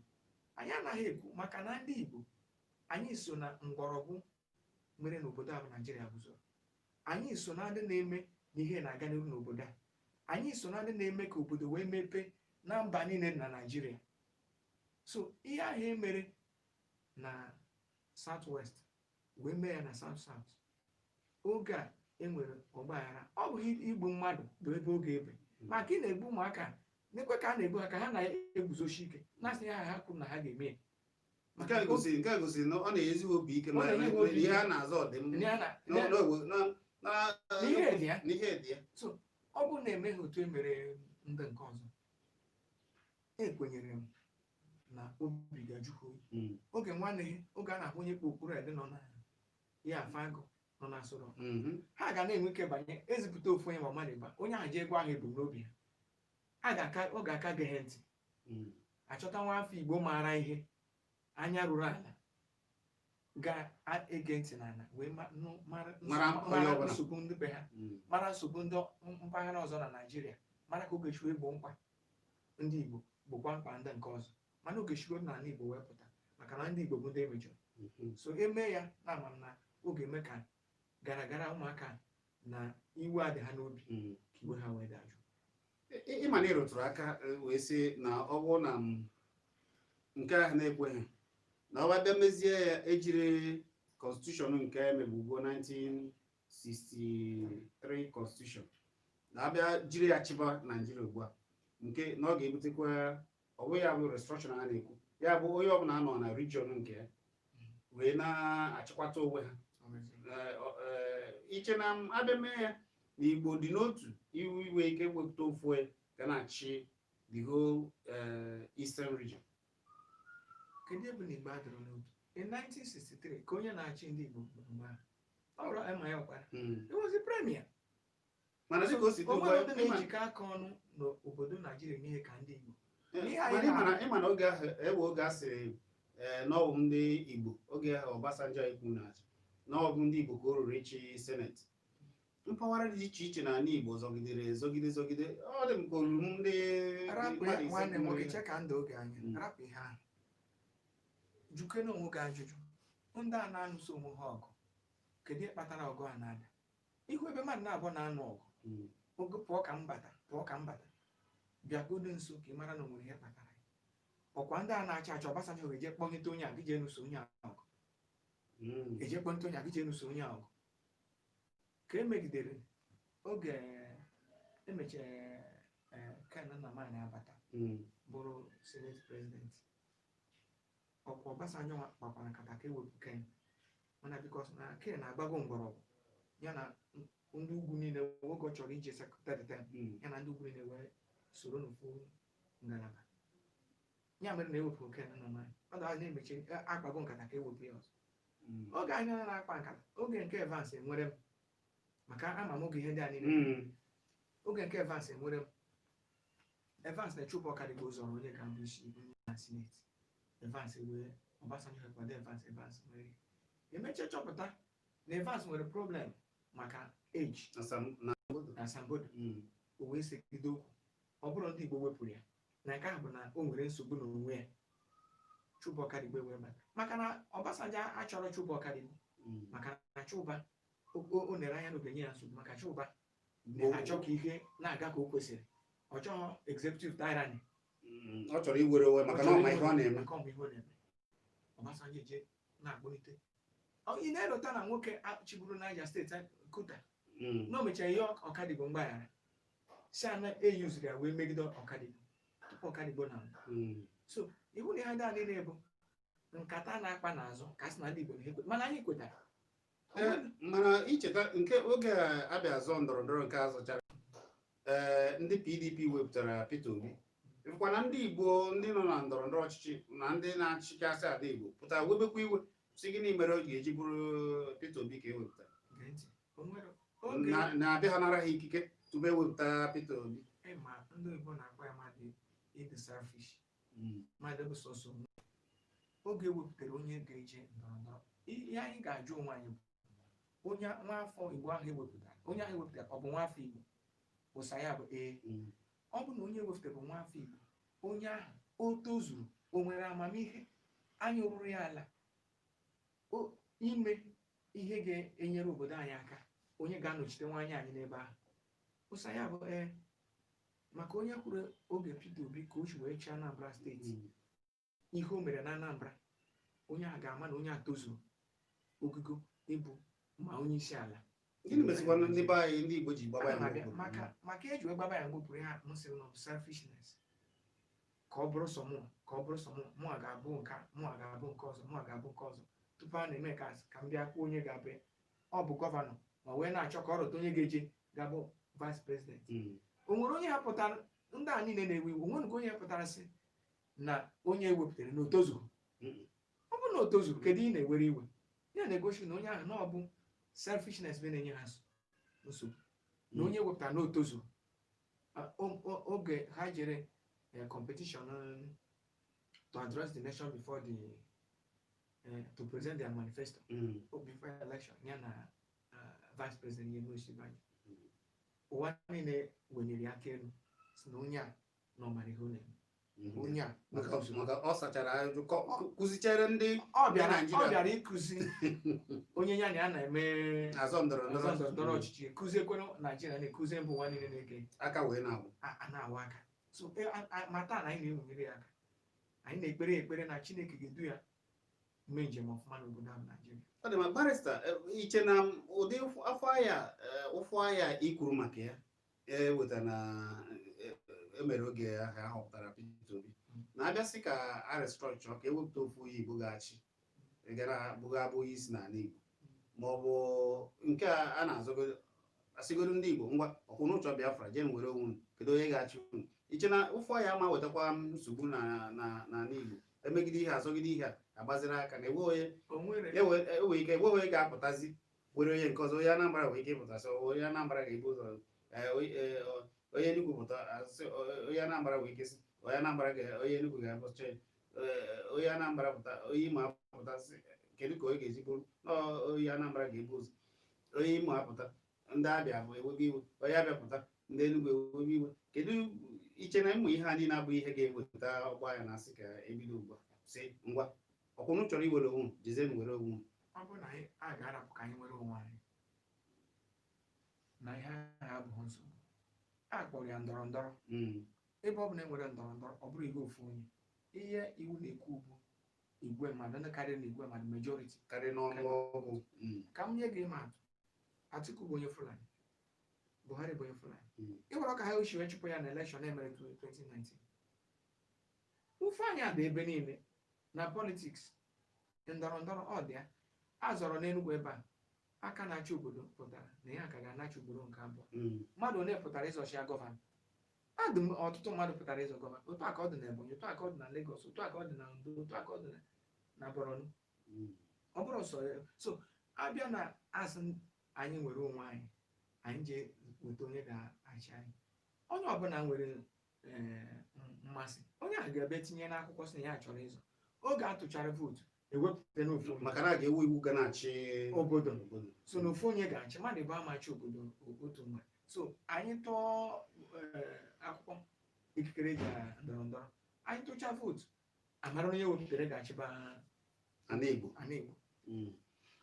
Anyị anaghị ekwu maka na ndị Igbo anyị so na mgbọrọgwụ mere n'obodo a bụ Naijiria guzoro. Anyị so na ndị na-eme na ihe na-aga n'ihu n'obodo a. Anyị so na ndị na-eme ka obodo wee mepee na mba niile dị na Naijiria. So ihe ahụ e mere na South West wee mee ya na South South oge a enwere ọgbaghara, ọ bụghị igbu mmadụ bụ ebe oge ebe maka ị na-egbu ụmụaka na-ekwe ka a na-egbu ha ka ha na-eguzosi ike na-asị ya ha kwuru na ha ga-eme ya. Nke a gosiri na ọ na-enyezi ha obi ike. Ọ ma na-enye ha obi ihe ike. a na-azọ ọdịmma Ihe a N'ihe dị ya. N'ihe dị ya. So ọ bụrụ na emeghị otu e mere ndị nke ọzọ, ekwenyere m na obi ga-ajụ ha oyi. Oge nwanne ha, oge a na-ahụ onye kpu okpuru ede nọ na ya afọ agụ nọ na asụrụ, ha ga na-enwe ike banye ezipụta ofu onye ma mmadụ ịba onye ahụ ji ego ahụ ebumnobi ha a ga-aka ọ ga-aka gee ha ntị. Achọta nwa afọ Igbo maara ihe, anya ruru ala, ga-ege ntị n'ala wee mara Mara onye mara ọbụla. nsogbu ndị be ha, mara nsogbu ndị mpaghara ọzọ na Naịjirịa, mara ka oge si wee gboo mkpa ndị Igbo, gbokwa mkpa ndị nke ọzọ, mana oge sigo n'ala Igbo wee pụta maka na ndị Igbo bụ ndị emejọrọ. So eme ya na ama m na ọ ga-eme ka gara gara ụmụaka na iwe adị ha n'obi, ka iwe ha wee dajụ. Ịma na ị rụtụrụ aka wee sị na ọ bụrụ na nke ahụ na-ekweghị na ọ bịa mezie ya, ejiri constitution nke emegbugo 1963 constitution na abịa jiri ya chịba Naijiria ugbu a, nke na ọ ga-ebutekwa ọ bụghị ya bụ restructuring a na-ekwu, ya bụ onye ọbụla nọ na region nke ya wee na-achịkwata onwe ha. Iche na m abịa mee ya na Igbo dị n'otu, iwu iwe ike wepụta ofu onye ga na-achị the whole Eastern region? Kedu ebe na Igbo adịrọ n'otu? In 1963, ka onye na-achị ndị Igbo mgbe ahụ ọ bụrụ M.I. Ọkpara, he was the premier. Mana dịka o si dị O ugbu nwere a, ndị na-ejikọ aka ọnụ n'obodo Naijiria n'ihe ka ndị Igbo. Ihe anyị mana ịma na oge ahụ ewe oge a sịrị na ọ bụ ndị Igbo, oge ahụ Obasanjo ikwu na-achị, na ọ bụ ndị Igbo ka o ruru ịchị senate mpaghara dị iche iche n'ala Igbo zọgidere zọgide zọgide, ọ dị m ka oruru ndị Rapụ mmadụ ise nwanne m nwoke, nwere. che ka ndụ oge anya. Rapụ ihe ahụ, jukene onwe gị ajụjụ. Ndị a na-anụso onwe ha ọgụ, kedu ihe kpatara ọgụ a na-ada? Ihu ebe mmadụ na-abụọ na-anụ ọgụ, oge pụọ ka m bata, pụọ ka m bata, bịagodo nso ka ị mara na o nwere ihe kpatara ya. Ọkwa ndị a na-achị achị, Obasanjo ga-eje kpọnyete onye a gị jee nụso onye a ọgụ, eje kpọnyete onye a gị jee nụso onye a ọgụ, ka e megidere oge emechara Ken Nnamani abata bụrụ senate president. Ọkwa Obasanjo kpakwara nkata ka ewepụ Ken, mana because na Ken na-agbago mgbọrọgwụ ya na ndị ugwu niile, oge ọ chọrọ ije third term, ya na ndị ugwu niile wee soro n'ofu ngalaba ya, mere na ewepụ Ken Nnamani. Ọ dara na-emechi akpago nkata ka ewepụ ya ọzọ. Oge anyị na-akpa nkata, oge nke Evans enwere m, maka ama m oge ihe ndị a niile. Oge nke Evans enwere m, Evans na-echụpụ Ọkadigbo zọrọ onye ga-abụ isi onye na senate. Evans wee Obasanjo kwado Evans. Evans nwere emechaa chọpụta na Evans nwere problem maka age na na asambodo. O wee segide okwu, ọ bụrụ ndị Igbo wepụrụ ya na nke ahụ bụ na o nwere nsogbu n'onwe ya. Chụba Ọkadigbo wee bata maka na Obasanjo achọrọ Chụba Ọkadigbo, maka na Chụba o nere anya na ogenye ya nsogbu, maka Chụba na-achọ ka ihe na-aga ka o kwesịrị, ọ chọghị executive tyranny. Ọ chọrọ iwere onwe maka na ọ ma ihe ọ na-eme. Maka ọ ma ihe ọ na-eme. Obasanjo eje na-akpọlite. Ị na-elota na nwoke chịburu Niger State, Kuta, na o mechara ihe Ọkadigbo mgbaghara, si ana eyuzuru ya wee megide Ọkadigbo tupu Ọkadigbo na so iwu na ihe ndị a niile bụ nkata na-akpa n'azụ ka a sị na ndị Igbo na-ekwe, mana anyị kwetara. Mana icheta nke oge a abịa azọ ndọrọ ndọrọ nke azọchara, ee, ndị PDP wepụtara Peter Obi. Ịfụkwa na ndị Igbo, ndị nọ na ndọrọ ndọrọ ọchịchị na ndị na-achịkasị ala Igbo pụtara webekwa iwe, sị gịnị mere o ga-eji bụrụ Peter Obi ka e wepụtara? Gee ntị, o nwere oge na-abịa ha nara ha ikike tupu ewepụta Peter Obi. Ma ndị oyibo na-akpọ ya mmadụ ịdị selfish, mmadụ bụ sọsọ onwe. Oge ewepụtara onye ga-eje ndọrọ ndọrọ, ihe anyị ga-ajụ onwe anyị bụ, onye nwaafọ Igbo ahụ ewepụtara, onye ahụ ewepụtara, ọ bụ nwaafọ Igbo? Ụsa ya bụ ee. Ọ bụ na onye ewepụtara bụ nwaafọ Igbo, onye ahụ o tozuru, o nwere amamihe, anyị rụrụ ya ala ime ihe ga-enyere obodo anyị aka, onye ga-anọchite nwaanyị anyị n'ebe ahụ? Ụsa ya bụ ee, maka onye kwuru oge Peter Obi ka o si wee chịa Anambra Steeti, ihe o mere na Anambra, onye a ga-ama na onye a tozuru ogugo ịbụ ma onye isi ala. Gịnị mezikwanụ ndị be anyị, ndị Igbo, ji gbaba ya Ana m abịa. mgbe? Maka eji wee gbaba ya mgbe pụrụ ya, m sịrị na ọ bụ selfishness, ka ọ bụrụ sọ mụ, ka ọ bụrụ sọ mụ, mụ a ga-abụ nke a, mụ a ga-abụ nke ọzọ, mụ a ga-abụ nke ọzọ. Tupu a na-eme ka m bịa kwuo onye ga-abụ ya, ọ bụ gọvanọ, ma wee na-achọ ka ọ rụta onye ga-eje ga-abụ vice president. O nwere onye hapụtara ndị a niile na-ewe iwe? O nwere onye pụtara sị na onye ewepụtara na o tozuru? Ọ bụrụ na o tozuru, kedu ị na-ewere iwe? Ya na-egosi na onye ahụ na ọ bụ selfishness bụ na-enye ha nsogbu, na onye wepụtara na o tozuru. Oge ha jere competition to address the nation before the to present their manifesto before election, ya na vice president Yemi Osinbajo, ụwa niile weliri aka elu si na onye a na ọ mara ihe ọ na-eme, onye a na o tozuru. Maka ọ sachara ajụjụ, kụzichere ndị Ọ bịara, ndị ọ Naịjirịa. bịara ịkụzi onye ya na ya na-eme azọ ndọrọ ndọrọ azọ ndọrọ ndọrọ ọchịchị, kụziekwenụ Naijiria, na-ekụzi mba ụwa niile na-ege aka wee na-agwụ. A na-awa aka. So ma taa na anyị na-ewunyere ya aka, anyị na-ekpere ekpere na Chineke ga-edu ya mee njem ọfụma n'obodo ahụ, Naijiria. Ọ dị ma, barrister, iche na ụdị afọ ahịa, ụfụ ahịa i kwuru maka ya eweta na emere oge ahụ a họpụtara Peter Obi, na-abịa sị ka a restructure, ka ewepụta ofu onye Igbo ga-achị, gara bụga abụ onye isi n'ala Igbo, ma ọ bụ nke a na-azọgodo, asịgodo ndị Igbo, ngwa, ọkwụnụchọ Biafra, jee were onwe unu, kedu onye ga-achị unu? Iche na ụfụ ahịa ma wetakwa nsogbu na n'ala Igbo, emegide ihe, azọgide ihe a, agbaziri aka na enwe onye O nwere enwe ike enwe onye ga-apụtazi were onye nke ọzọ. Onye Anambra nwere ike ịpụtasị onye Anambra ga-ebu ụzọ, onye Enugu pụta asị onye Anambra nwere ike sị onye Anambra onye Enugu ga-abụcha ya. Onye Anambra pụta, onye Imo apụta sị kedu ka onye ga-esi bụrụ na onye Anambra ga-ebu ụzọ. Onye Imo apụta, ndị Abịa bụ ewebe iwe. Onye Abịa pụta, ndị Enugu ewebe iwe. Kedu iche na ịmụ ihe a niile abụghị ihe ga-eweta ọgbọ ya na-asị ka ebido ugbu a sị, ngwa, ọkwụnụ chọrọ iwere onwe unu, jezie were onwe unu? Ọ bụrụ na anyị a ga-arapụ ka anyị nwere onwe anyị na ihe ahụ abụghị nsogbu, a kpọrọ ya ndọrọ ndọrọ. Ebe ọ bụla e nwere ndọrọ ndọrọ, ọ bụrụ ihe ofu onye, ihe iwu na-ekwu bụ igwe mmadụ, ndị karịrị na igwe mmadụ, majority. Karịa n'ọnụọgụgụ. Ka m nye gị ịma atụ, Atiku bụ onye Fulani, Buhari bụ onye Fulani. Ị gwara ka ha ochi wee chụpụ ya na election emere 2019. Ụfụ anya dị ebe niile na politics, ndọrọ ndọrọ ọ dị ya. A zọrọ n'Enugwu ebe a, aka na-achị obodo pụtara na ya ka ga-anachi ugboro nke abụọ. Mmadụ one pụtara ịzọchi ya gọvanọ? Adị m ọtụtụ mmadụ pụtara ịzọ gọvanọ. Otu a ka ọ dị na Ebonyi, otu a ka ọ dị na Lagos, otu a ka ọ dị na Ondo, otu a ka ọ dị na Borno. Ọ bụrụ sọ ya. So abịa na asị anyị nwere onwe anyị, anyị jee weta onye ga-achị anyị, onye ọbụla nwere mmasị, onye a ga-abịa tinye n'akwụkwọ sị na ya chọrọ ịzọ. Oge a tụchara vootu, ewepụta n'ofu onye. Maka na a ga-ewu iwu ga na-achị obodo. Obodo. So na ofu onye ga-achị mmadụ bụ amachi obodo otu mgbe. So anyị tụọ akwụkwọ ikikere eji ndọrọ ndọrọ, anyị tụchaa vootu, amara onye wepụtara ga-achịba ala Igbo. Ala Igbo.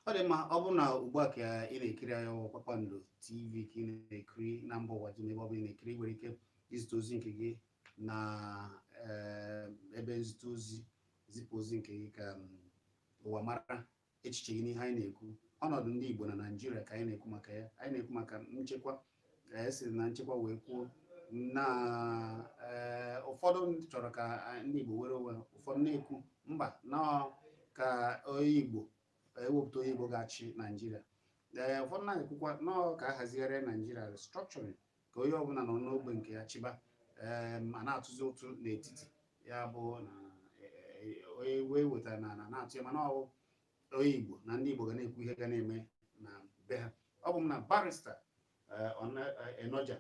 Ọ dị mma. Ọ bụrụ na ugbu a ka ị na-ekiri anyị, ọwụ Kpakpando TV ka ị na-ekiri na mba ụwa dum. Ebe ọ bụla ị na-ekiri, ị nwere ike izite ozi nke gị na ebe nzite ozi, zipụ ozi nke gị ka ụwa mara echiche gị n'ihe anyị na-ekwu. Ọnọdụ ndị Igbo na Naịjirịa ka anyị na-ekwu maka ya. Anyị na-ekwu maka nchekwa, esi na nchekwa wee kwuo na ụfọdụ ndị chọrọ ka ndị Igbo were onwe ha, ụfọdụ na-ekwu mba, nọọ ka onye Igbo ewepụta onye Igbo ga-achị Naịjirịa. Ụfọdụ na-ekwukwa nọọ ka a hazigharịa Naịjirịa, restructuring, ka onye ọbụla nọ n'ogbe nke ya chịba. A na-atụzi ụtụ n'etiti ya bụ na onye wee wetara na na-atụ ya, mana ọ bụ onye Igbo na ndị Igbo ga na-ekwu ihe ga na-eme na be ha. Ọ bụ m na Barrister Enoja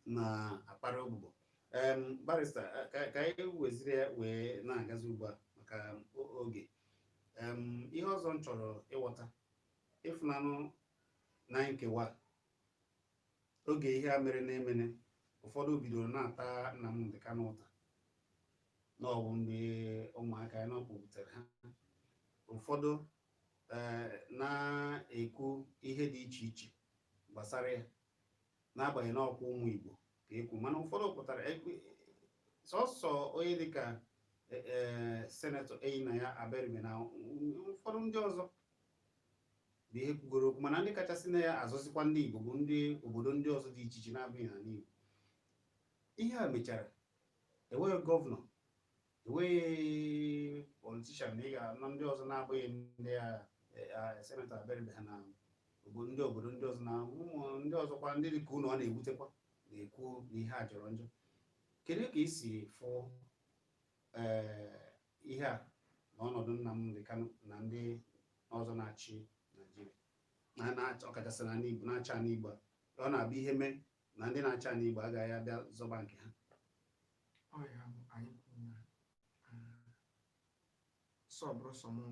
na-akpara ogbugbo. Barrister, ka anyị weziri ya wee na-agazi ugbu a maka oge. Ihe ọzọ m chọrọ ịghọta, ịfụnanụ na nkewa oge ihe a mere na-emene, ụfọdụ bidoro na-ata Nnamdi Kanu ụta na ọ bụ ndị ụmụaka ya na ọ kpọbutere ha. Ụfọdụ na-ekwu ihe dị iche iche gbasara ya, n'agbanyeghị na ọkwa ụmụ Igbo ka ekwu, mana ụfọdụ pụtara sọsọ onye dịka Senator Enyinnaya Abaribe na ụfọdụ ndị ọzọ bụ ihe kwugoro okwu, mana ndị kachasị na ya azọzikwa ndị Igbo bụ ndị obodo ndị ọzọ dị iche iche na-abụghị n'ala Igbo. Ihe a mechara enweghị governor, enweghị politician na ị ga-anọ ndị ọzọ na-abụghị ndị a Senator Abaribe ha na ndị obodo ndị ọzọ na ụmụ ndị ọzọkwa, ndị dị ka unu ọ na-ewutekwa na-ekwu na ihe a jọrọ njọ. Kedu ka ị si fụ ihe a na ọnọdụ Nnamdi Kanu na ndị ọzọ na-achị Naijiria na na-achị, ọkachasị na Igbo, na-achị ala Igbo a? Ọ na-abụ ihe mee na ndị na-achị ala Igbo agaghị abịa zọba nke ha. Ọ ya bụ anyị kwuru na sọ bụrụ sọ mụ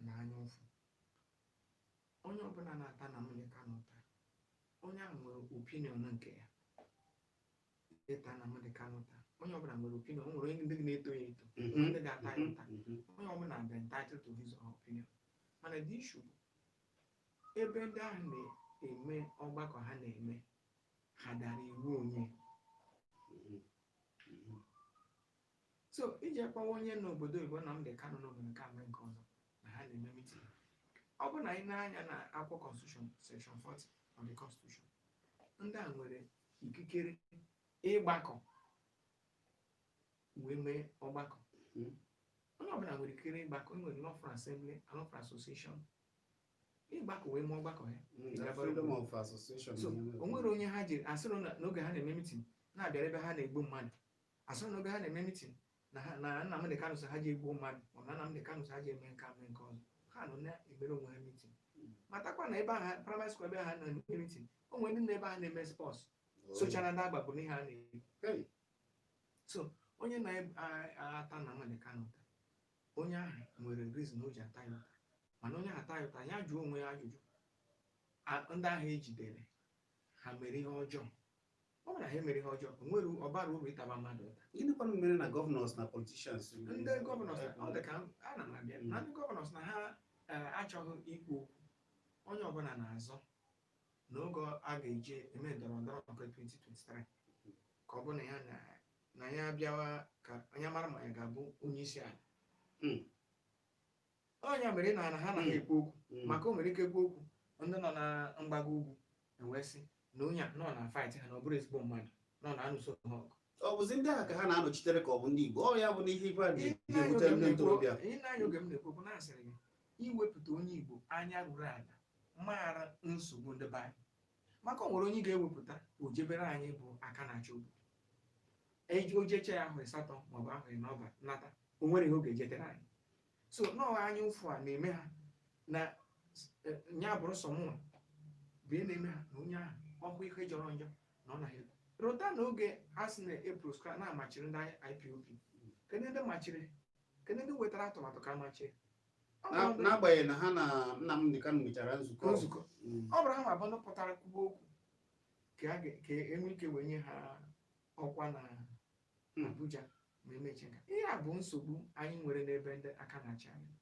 na anya ụfụ, onye ọbụla na-ata Nnamdi Kanu ụta, onye ahụ nwere opinion nke ya ịta Nnamdi Kanu ụta. Onye ọbụla nwere opinion. O nwere onye ndị na-eto ya eto, ndị ga-ata ya ụta. Onye ọbụla dị entitled to his or her opinion, mana the issue bụ ebe ndị ahụ na-eme ọgbakọ ha na-eme, ha dara iwu onye? So iji akpawa onye n'obodo oyibo, Nnamdi Kanu n'obodo nke a mee nke ọzọ na ha na-eme meeting, ọ bụ na anyị na-anya na akwụkwọ constitution, section 40 of the constitution, ndị a nwere ikikere ịgbakọ wee mee ọgbakọ. Onye ọbụla nwere ikikere ịgbakọ. Enwere lawful assembly and lawful association, ịgbakọ wee mee ọgbakọ ya. The freedom of association. So o nwere onye ha jiri asịrị na n'oge ha na-eme meeting na-abịara ebe ha na-egbu mmadụ, asịrị n'oge ha na-eme meeting na ha na Nnamdi Kanu sị ha ji egbuo mmadụ, ma na Nnamdi Kanu sị ha ji eme nke a, mee nke ọzọ. Ha nọ na-emere onwe ha meeting. Matakwa na ebe ahụ, primary school, ebe ha na-eme meeting, o nwere ndị nọ ebe ahụ na-eme sports, sochara ndị agbagbo n'ihe a na-ekwu. So onye na-ata Nnamdi Kanu ụta, onye ahụ nwere reason o ji ata ya ụta, mana onye ahụ ata ya ụta, ya jụọ onwe ya ajụjụ: ndị ahụ ejidere, ha mere ihe ọjọọ? Ọ bụrụ na ha emere ihe ọjọọ, o nwere ọbara uru ịtaba mmadụ ụta. Gịnịkwanụ mere na governors na politicians? Ndị governors, ọ dị ka a na m abịa na ndị governors na ha achọghị ikwu okwu. Onye ọbụla na-azọ n'oge a ga-eji eme ndọrọ ndọrọ nke 2023, ka ọ bụ na ya na ya bịawa ka onye mara ma ya ga-abụ onye isi ala. Onye mere na ha anaghị ekwu okwu, maka o nwere ike ekwu okwu, ndị nọ na mgbago ugwu enwee sị na onye a nọ na fight ha, na ọ bụrụ ezigbo mmadụ nọ na-anụso ha ọgụ. Ọ bụzi ndị ahụ ka ha na-anọchitere, ka ọ bụ ndị Igbo? Ọ ya bụ na ihe ibe a na-ewute ndị ntorobịa. Ị na-anya oge m na-ekwu okwu, na-asịrị gị iwepụta onye Igbo anya ruru ala maara nsogbu ndị be anyị, maka o nwere onye ga-ewepụta o jebere anyị bụ aka na-achị obodo, eji ojeche ya ahụ 8 maọbụ ahụ n'ọba nata, o nwere ihe ọ ga-ejetere anyị. So nọọ anya ụfụ a na-eme ha na ya bụrụ sọ mụnwa bụ ihe na-eme ha na onye ahụ ọhụ ihe jọrọ njọ na ọ naghị ekwu. Rụta na oge a sị na e proscribe na-amachiri ndị IPOB, kedu ndị machiri? Kedu ndị wetara atụmatụ ka amachie? Ọ bụrụ N'agbanyeghị na ha na Nnamdi Kanu mechara nzukọ. Nzukọ. Ọ bụrụ ha ma bụ ndị pụtara kwuba okwu ka enwe ike wee nye ha ọkwa na Abuja ma emechie nka. Ihe a bụ nsogbu anyị nwere n'ebe ndị aka na-achị anyị.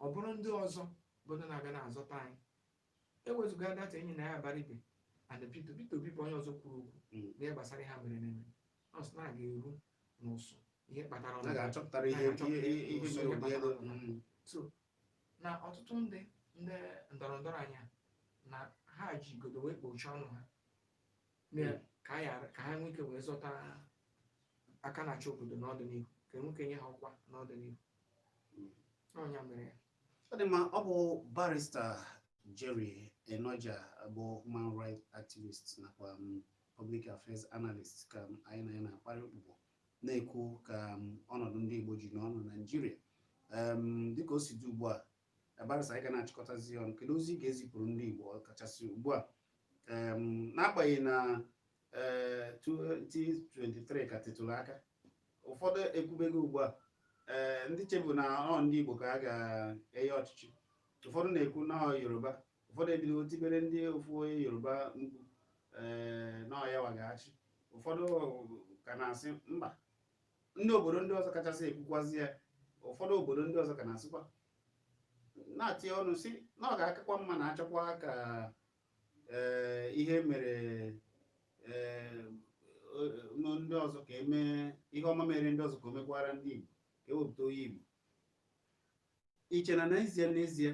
Ọ bụrụ ndị ọzọ bụ ndị na-abịa na-azọta anyị, ewezụga data Enyinnaya Abaribe and Peter Obi bụ onye ọzọ kwuru okwu n'ihe gbasara ihe ha mere na-eme. Ọ sị na a ga-eru n'ụsụ ihe kpatara A ọnọdụ ga-achọpụtara ihe ihe mere ụdị ego. So na ọtụtụ ndị ndọrọ ndọrọ anyị a, na ha ji igodo wee kpochie ọnụ ha ka ha nwee ike wee zọta aka na-achị obodo n'ọdịnihu, ka enwe ike nye ha ọkwa n'ọdịnihu. Ọnya mere ya. Ọ dị mma. Ọ bụ Barrister Jerry Enoja bụ human rights activist nakwa Public Affairs Analyst, ka anyị na ya na-akparị ụbụbọ, na-ekwu ka ọnọdụ ndị Igbo ji n'ọnụ Naijiria dịka o si dị ugbu a. Barrister, anyị ga na-achịkọtazi ọnụ. Kedu ozi ị ga-ezipụrụ ndị Igbo, kachasị ugbu a, n'agbanyeghị na 2023 ka tetụrụ aka? Ụfọdụ ekwubego ugbu a, ndị chebu na ọ ndị Igbo ka a ga-enye ọchịchị, ụfọdụ na-ekwu na ọ Yoruba, ụfọdụ ebido tibere ndị ofu onye Yoruba mkpu na ọ yawa ga-achị, ụfọdụ ka na-asị mba, ndị obodo ndị ọzọ kachasị ekwukwazi ya. Ụfọdụ obodo ndị ọzọ ka na-asịkwa, na-atinye ọnụ si na ọ ga-akakwa mma na achọkwa ka ihe mere ndị ọzọ, ka emee ihe ọma mere ndị ọzọ, ka o mekwara ndị Igbo, ka ewepụta onye Igbo. Iche na n'ezie n'ezie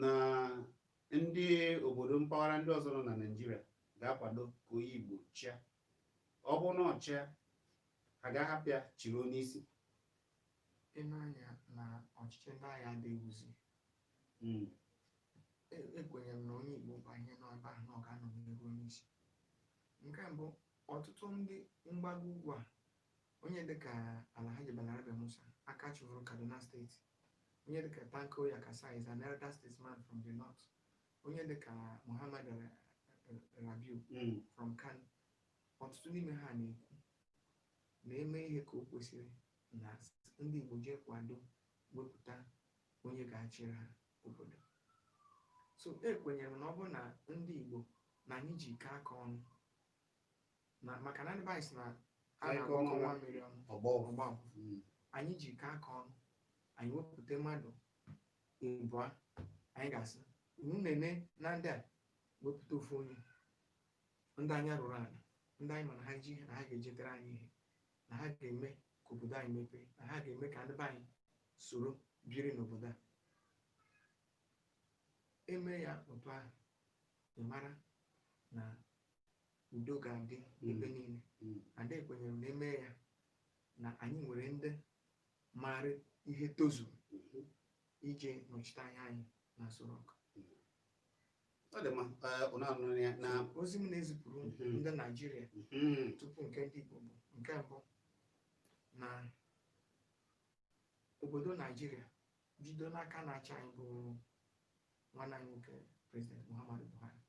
na ndị obodo mpaghara ndị ọzọ nọ na Naịjirịa ga-akwado ka onye Igbo chịa? Ọ bụrụ na ọ chịa, ha ga-ahapụ ya chịrị onye isi? Ịnanya na ọchịchị ndị agha adịghịzi. Ekwenyere m na onye Igbo banye n'ebe ahụ, na ọ ga-anọ n'ihu onye isi. Nke mbụ, ọtụtụ ndị mgbago ugwu a, onye dịka Alhaji Balarabe Musa, aka chịburu Kaduna Steeti, onye dịka Tanko Yakasai is an elder statesman from the north, onye dịka Muhammad Rabiu from Kano, ọtụtụ n'ime ha na-ekwu na-eme ihe ka o kwesịrị na ndị Igbo jee kwado wepụta onye ga-achịrị ha obodo. So ekwenyere m na ọ bụrụ na ndị Igbo na anyị ji ike aka ọnụ na maka na ndị be anyị sị na a na-agbakọ nwa mmiri ọnụ ọgbọ ọgba ọfụfụ. Anyị ji ike aka ọnụ, anyị wepụta mmadụ ịbụa, anyị ga-asị unu nene na ndị a, wepụta ofu onye ndị anya rụrụ ala, ndị anyị ma na ha ji na ha ga-ejetere anyị ihe, na ha ga-eme ka obodo anyị mepee, na ha ga-eme ka ndị be anyị soro biri n'obodo a. Eme ya otu ahụ, ị mara na udo ga-adị ebe niile. Ada ekwenyere na eme ya na anyị nwere ndị maara ihe tozuru ije nọchite anya anyị na Aso Rock. Ọ dị mma. Unu anụrụ ya na Ozi m na-ezipụrụ ndị Naijiria tupu nke ndị Igbo bụ nke mbụ, na obodo Naijiria bido n'aka na-achị anyị bụ nwanne anyị nwoke, President Muhammadu Buhari,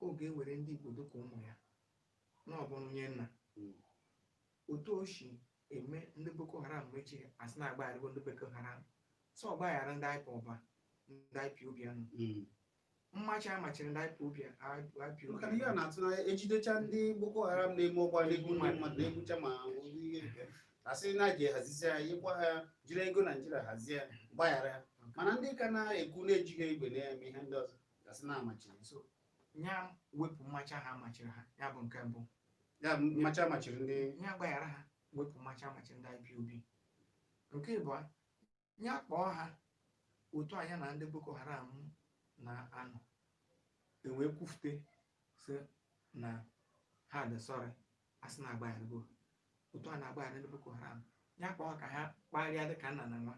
ọ ga-ewere ndị Igbo dịka ụmụ ya, na ọ bụrụ onye nna otu o si eme ndị Boko Haram mechie, asị na-agbagharịgo ndị Boko Haram, sọ ọgbaghara ndị IPOB a, ndị IPOB anụ mmachi a machiri ndị IPOB IPOB. Maka na ihe a na-atụ n'anya, ejidecha ndị Boko Haram na-eme ụgbọ na-egbu ndị mmadụ, na-egbucha ma ihe nke asị na ji hazizi ya, ịgwa ha jiri ego Naijiria hazie ya, gbaghara ya, mana ndị ka na-ekwu na-ejighị egbe na-eme ihe ndị ọzọ, asị na amachiri. So ya wepụ mmachi ahụ amachiri ha, ya bụ nke mbụ. Ya mmachi amachiri ndị Ya gbaghara ha, wepụ mmachi amachiri ndị IPOB. Nke ịbụọ, ya kpọọ ha otu anya na ndị Boko Haram na-anọ ewee kwufute sị na ha dị sorry, asị na agbagharago otu a na-agbaghara ndị Boko Haram. Ya kpọọ ha ka ha kparịa dịka nna na nwa.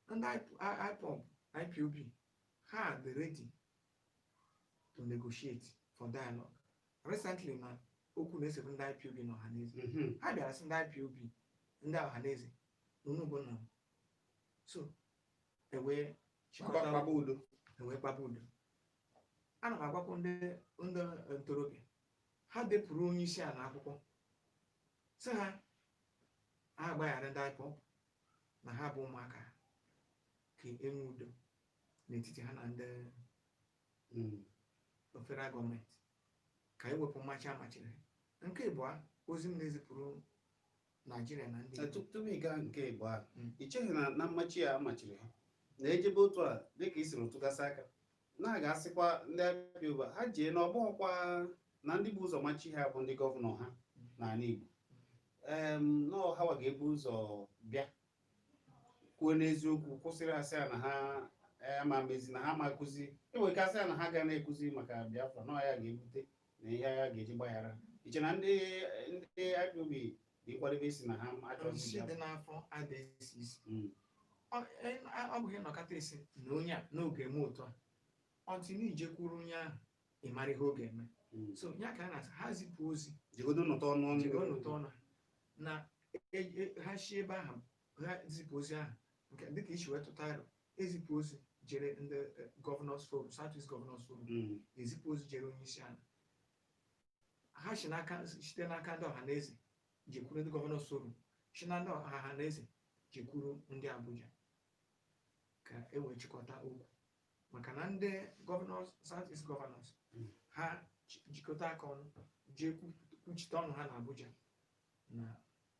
Ndị IPOB, IPOB, ha dị ready to negotiate for dialogue. Recently na okwu na-esere ndị IPOB na Ọhaneze, ha bịara sị ndị IPOB, ndị Ọhaneze, unu bụ nna m, so ewee chịkọta kpaba udo. Ewee kpaba udo. Ana m agwakwa ndị ntorobịa, ha depụrụ onye isi ala akwụkwọ, sị ha ha agbaghara ndị IPOB na ha bụ ụmụaka, ka enwe udo n'etiti ha na ndị federal gọọmenti, ka ewepụ mmachi amachiri ha. Nke ịbụọ, ozi m na-ezipụrụ Naijiria na ndị Igbo. Tupu ị gaa nke ịbụọ a, ị cheghị na mmachi a amachiri ha na-ejebe otu a, dịka i siri tụgasị aka na a ga-asịkwa ndị IPOB ha jee na ọgbọkwa na ndị bụ ụzọ machi ha bụ ndị gọvanọ ha n'ala Igbo, nọọ hawa ga-ebu ụzọ bịa kwuo n'eziokwu, kwụsịrị ha, sị ha na ha ama mezi na ha ma akụzi, enwere ike asị ha na ha ga na-ekuzi maka Biafra, nọọ ya ga-ebute na ihe ya ga-eji gbaghara. Iche na ndị IPOB dị nkwadebe isi na ha achọghị Nsị dị Biafra? n'afọ adịghị esi isi. Ọ bụghị nọkọta esi na onye a n'oge eme otu a, ọtị na ijekwuru onye ahụ. Ị mara ihe ọ ga-eme. So ya ka a na-asị ha zipụ ozi. Jigodo nụta ọnụ ọnụ. Jigodo nụta ọnụ na ha si ebe ahụ ha zipụ ozi ahụ nke dịka isi wee tụta aro, ezipụ ozi jere ndị Governors Forum, South East Governors Forum, ezipụ ozi jere onye isi ala. Ha si n'aka, site n'aka ndị ọha na eze jekwuru ndị Governors Forum, si na ndị ọha na eze jekwuru ndị Abuja, ka e wee chịkọta okwu, maka na ndị governors, South East Governors, ha jikọta aka ọnụ jee kwuchite ọnụ ha na Abuja na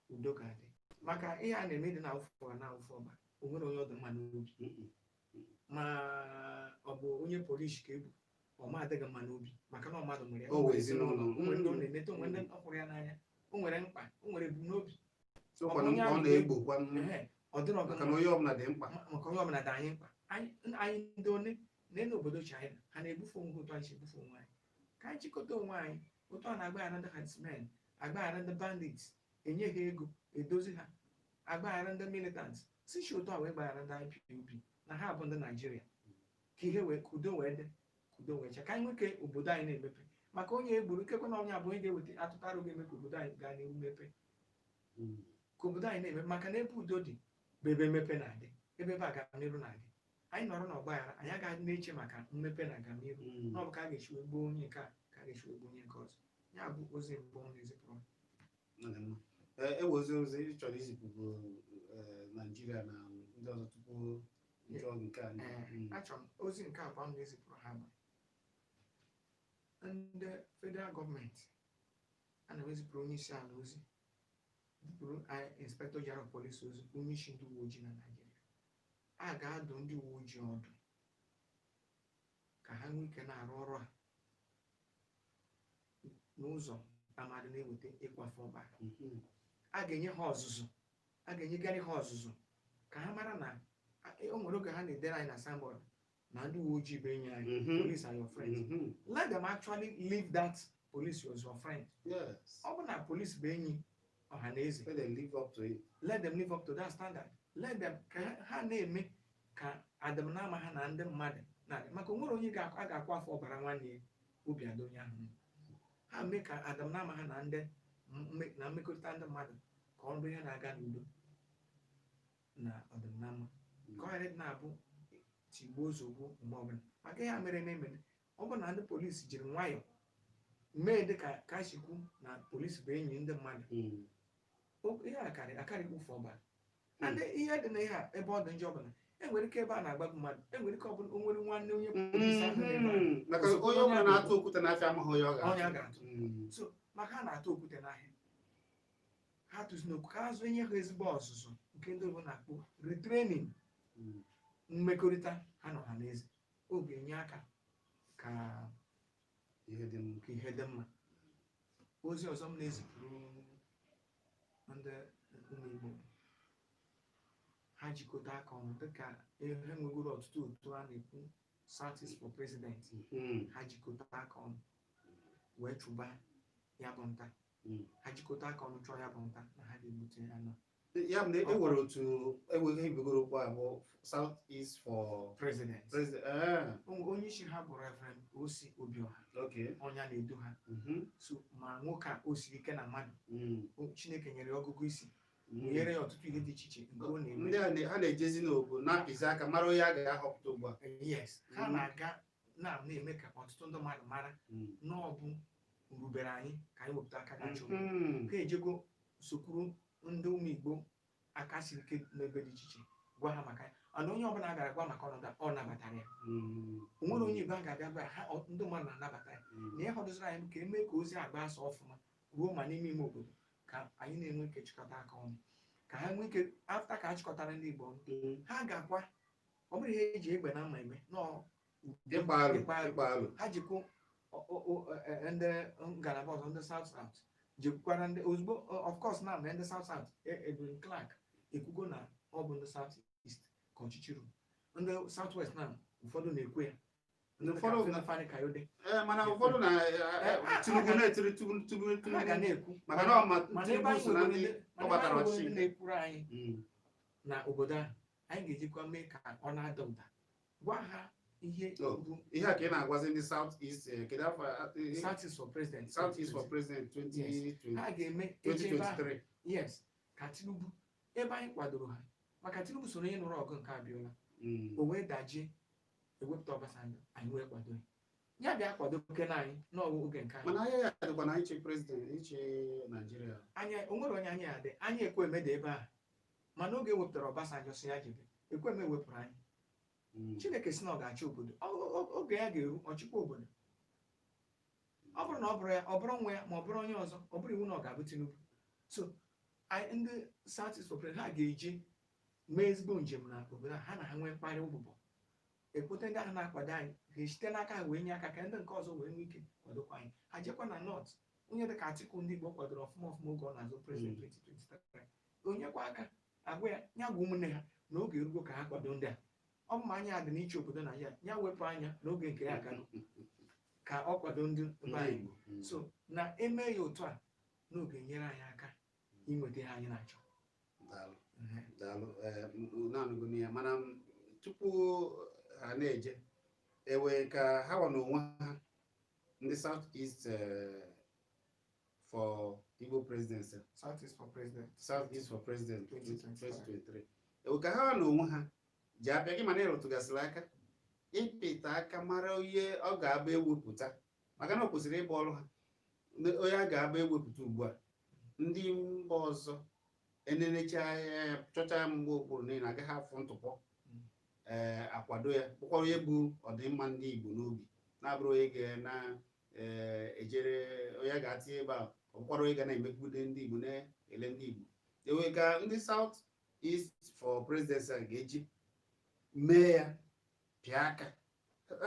udo ga-adị, maka ihe a na-eme dị na awụfụ na awụfụ ọbara, o nwere onye ọ dị mma n'obi. Ma ọ bụ onye polisi ka ebu, ọ ma adịghị mma n'obi, maka na ọ mmadụ nwere ya. O nwere ezinụlọ. O nwere ndị ọ na-eneta, o nwere ndị ọ hụrụ ya n'anya, o nwere mkpa, o nwere ebumnobi. Sokwanụ mkpa ọ na-egbokwa. Ehe, ọ dịrọ ọgụ. Maka na onye ọbụla dị mkpa. Maka onye ọbụla dị anyị mkpa. Anyị ndị one n'elu obodo China, ha na-ebufe onwe ha otu anyị si ebufe onwe anyị. Ka anyị chịkọta onwe anyị otu a na-agbaghara ndị herdsmen, agbaghara ndị bandits, enye ha ego, edozi ha, agbaghara ndị militants, si si otu a wee gbaghara ndị IPOB na ha bụ ndị Naijiria, ka ihe wee, ka udo wee dị, ka udo wee chee, ka anyị nwee ike obodo anyị na-emepe, maka onye egburu ikekwe na onye abụ onye ga-eweta atụtarụ ga-eme ka obodo anyị gaa n'ihu mepe, ka obodo anyị na-eme, maka na ebe udo dị bụ ebe mmepe na-adị, ebe agamniru na-adị. Anyị nọrọ n'ọgba aghara, anyị agaghị na-eche maka mmepe na agamniru, na ọ bụ ka a ga-esi wee gbuo onye nke a, ka a ga-esi wee gbuo onye nke ọzọ. Ya bụ ozi mbụ m na-ezipụrụ. Ọ dị mma. Ee, ewe ozi ị chọrọ izipụ bụ Naijiria na ndị ọzọ tupu njọ nke a. Ee, achọrọ m ozi nke abụọ m na-ezipụrụ ha bụ ndị federal gọọmenti. A na m ezipụrụ onye isi ala ozi, zipụrụ anyị Inspector General of Police ozi, onye isi ndị uwe ojii na Naijiria. A ga-adụ ndị uwe ojii ọdụ ka ha nwee ike na-arụ ọrụ a n'ụzọ amadị na-eweta ịkwafe ọbara. A ga-enye ha ọzụzụ, a ga-enyegarị ha ọzụzụ ka ha mara na o nwere oge ha na-edere anyị na signboard na ndị uwe ojii bụ enyi anyị, "Police are your friends." Let them actually live that police was your friend. Ọ bụ na police bụ enyi ọha na eze. Let them live up to it. Let them live up to that standard. Let them ka ha na-eme ka adịmnama ha na ndị mmadụ na-adị, maka o nwere onye a ga-akwa afọ ọbara nwanne ya obi adị onye ahụ mma. Ha mee ka adịmnama ha na ndị na mmekọrịta ndị mmadụ ka ọ bụrụ ihe na-aga n'udo na ọdịmnama, ka ọ ghara ịdị na-abụ tigbuo zogbuo mgbe ọbụla, maka ihe a mere eme emere. Ọ bụ na ndị polisi jiri nwayọọ mee dịka ka si kwu na polisi bụ enyi ndị mmadụ, ihe a karị akarị ụfụ ọbara. And ihe dị na ihe a, ebe ọ dị njọ bụ na enwere ike ebe a na-agbagbu mmadụ, enwere ike ọ bụla o nwere nwanne onye polisi ahụ n'ebe ahụ. Maka onye ọbụla na-atụ okwute n'afịa amaghị onye ọ Onye a ga-atụ. ga-atụ. So maka ha na-atụ okwute n'ahịa, ha tụzi n'okwu ka azụ enye ha ezigbo ọzụzụ nke ndị oyibo na-akpọ retraining, mmekọrịta ha na ọha na eze, ọ ga-enye aka ka ihe dị mma. Ka ihe dị mma. Ozi ọzọ m na-ezipụrụ ndị ụmụ Igbo, ha jikọta aka ọnụ dịka ha nwegoro ọtụtụ otu a na-ekwu South East for President. Ha jikọta aka ọnụ wee chụba ya bụ nta. Ha jikọta aka ọnụ chụọ ya bụ nta na ha ga-egbute ya nọ. Ya bụ na e nwere otu enweghị ebigoro ugbu a bụ South East for President. President. Onye isi ha bụ Reverend Osi Obioha. Ọnya na-edu ha. So ma nwoke a, o siri ike na mmadụ. Chineke nyere ya ọgụgụ isi, nyere ya ọtụtụ ihe dị iche iche nke ọ na-eme. Ndị a ha na-ejezi n'obodo na-apịzi aka mara onye a ga-ahọpụta ugbu a. Yes, ha na-aga na-eme ka ọtụtụ ndị mmadụ mara na ọ bụ rubere anyị ka anyị wepụta aka ga chụrụ. Ha ejego sokwuru ndị ụmụ Igbo aka siri ike n'ebe dị iche iche gwa ha maka ya, mana onye ọbụla gara gwa maka ọnọdụ a, ọ nabatara ya. O nwere onye Igbo a ga-abịa gwa ya, ha ndị mmadụ na-anabata ya. Na ihe fọdụziri anyị bụ ka emee ka ozi agba asa ọfụma ruo ma n'ime ime obodo, ka anyị na-enwe ike chịkọta aka ọnụ, ka ha nwee ike after ka a chịkọtara ndị Igbo ọnụ, ha ga-akwa ọ bụrụ ihe eji egbe na mma eme nọọ. Ịkpa alụ. Ịkpa alụ. Ịkpa alụ. Ha jikwu ndị ngalaba ọzọ, ndị South South, jekwukwara ndị ozugbo. Of course, na ndị South South, Edwin Clark ekwugo na ọ bụ ndị South East ka ọchịchị ruru. Ndị South West na ụfọdụ na-ekwu ya. Ndị ụfọdụ Fani Kayode. Ee, mana ụfọdụ na Tinubu na-etiri Tinubu Tinubu. Ha ga na-ekwu. Maka na ọ ma Mana ebe Tinubu anyị so na nwere ndị mana ọ ebe gbatara anyị nwere ọchịchị. ndị na-ekwuru anyị Mm. na obodo ahụ, anyị ga-ejikwa mee ka ọ na-ada ụda, gwa ha. Ihe Oh. bụ Ihe a ka ị na-agwazi ndị South East, kedu afọ South East for President. South East for President 2020 Ha ga-eme eche ebe ahụ. 2023. Yes, ka Tinubu, ebe anyị kwadoro ha, maka Tinubu soro onye nụrụ ọgụ nke Abiola, o wee dajie, ewepụta Obasanjo, anyị wee kwado ya, ya bịa kwado kene anyị n'ọwụ oge nke anyị. Mana ahịa ya dịkwa na ịchị president, ịchị Naijiria. Anya o nwere onye anyị adị, anyị Ekwueme dị ebe a, mana oge ewepụtara Obasanjo si ya jebe, Ekwueme wepụrụ anyị. Chineke si na ọ ga-achị obodo. Oge ya ga-eru ọchịkwa obodo. Ọ bụrụ na ọ bụrụ ya, ọ bụrụ nwa ya, ma ọ bụrụ onye ọzọ, ọ bụrụ iwu na ọ ga-abụ Tinubu. So anyị ndị South East for President, ha ga-eji mee ezigbo njem na obodo a, ha na ha nwee mkparị ụbụbọ, ekwute ndị ahụ na-akwado anyị ga-esite n'aka ha wee nye aka ka ndị nke ọzọ wee nwee ike kwadokwa anyị. Ha jekwa na North, onye dịka Atiku, ndị Igbo kwadoro ọfụma ọfụma oge ọ na-azụ president 2023, onyekwa aka agwa ya, ya gwa ụmụnne ha na oge erugo ka ha kwado ndị a. Ọ bụ ma anya dị n'iche obodo Naijiria, ya wepụ anya n'oge nke ya agago ka ọ kwado ndị be Ndị anyị. Igbo. So na eme ya otu a n'oge nyere anyị aka inweta ihe anyị na-achọ. Daalụ. Daalụ. Naanịgo ya, mana tupu ha na-eje, ewe ka ha wa n'onwe ha, ndị South East for Igbo presidency. South East for President. South East for President 2025. 2023, ewe ka ha wa n'onwe ha ji abịa gị, mana ịrụtụgasịrị aka ịpịta aka mara onye ọ ga-abụ ewepụta, maka na ọ kwesịrị ịbụ ọrụ ha. Onye a ga-abụ ewepụta ugbu a, ndị mba ọzọ enenecha ya, chọcha ya mgbe okpuru niile, agaghị afụ ntụpọ, ee, akwado ya, bụkwara onye bụ ọdịmma ndị Igbo n'obi, na-abụrụ onye ga na ee, ejere onye a ga-atinye ebe a, ọ bụkwara onye ga na-emegide ndị Igbo, na-ele ndị Igbo. Ewe ka ndị South East for Presidency a ga-eji mee ya, pịa aka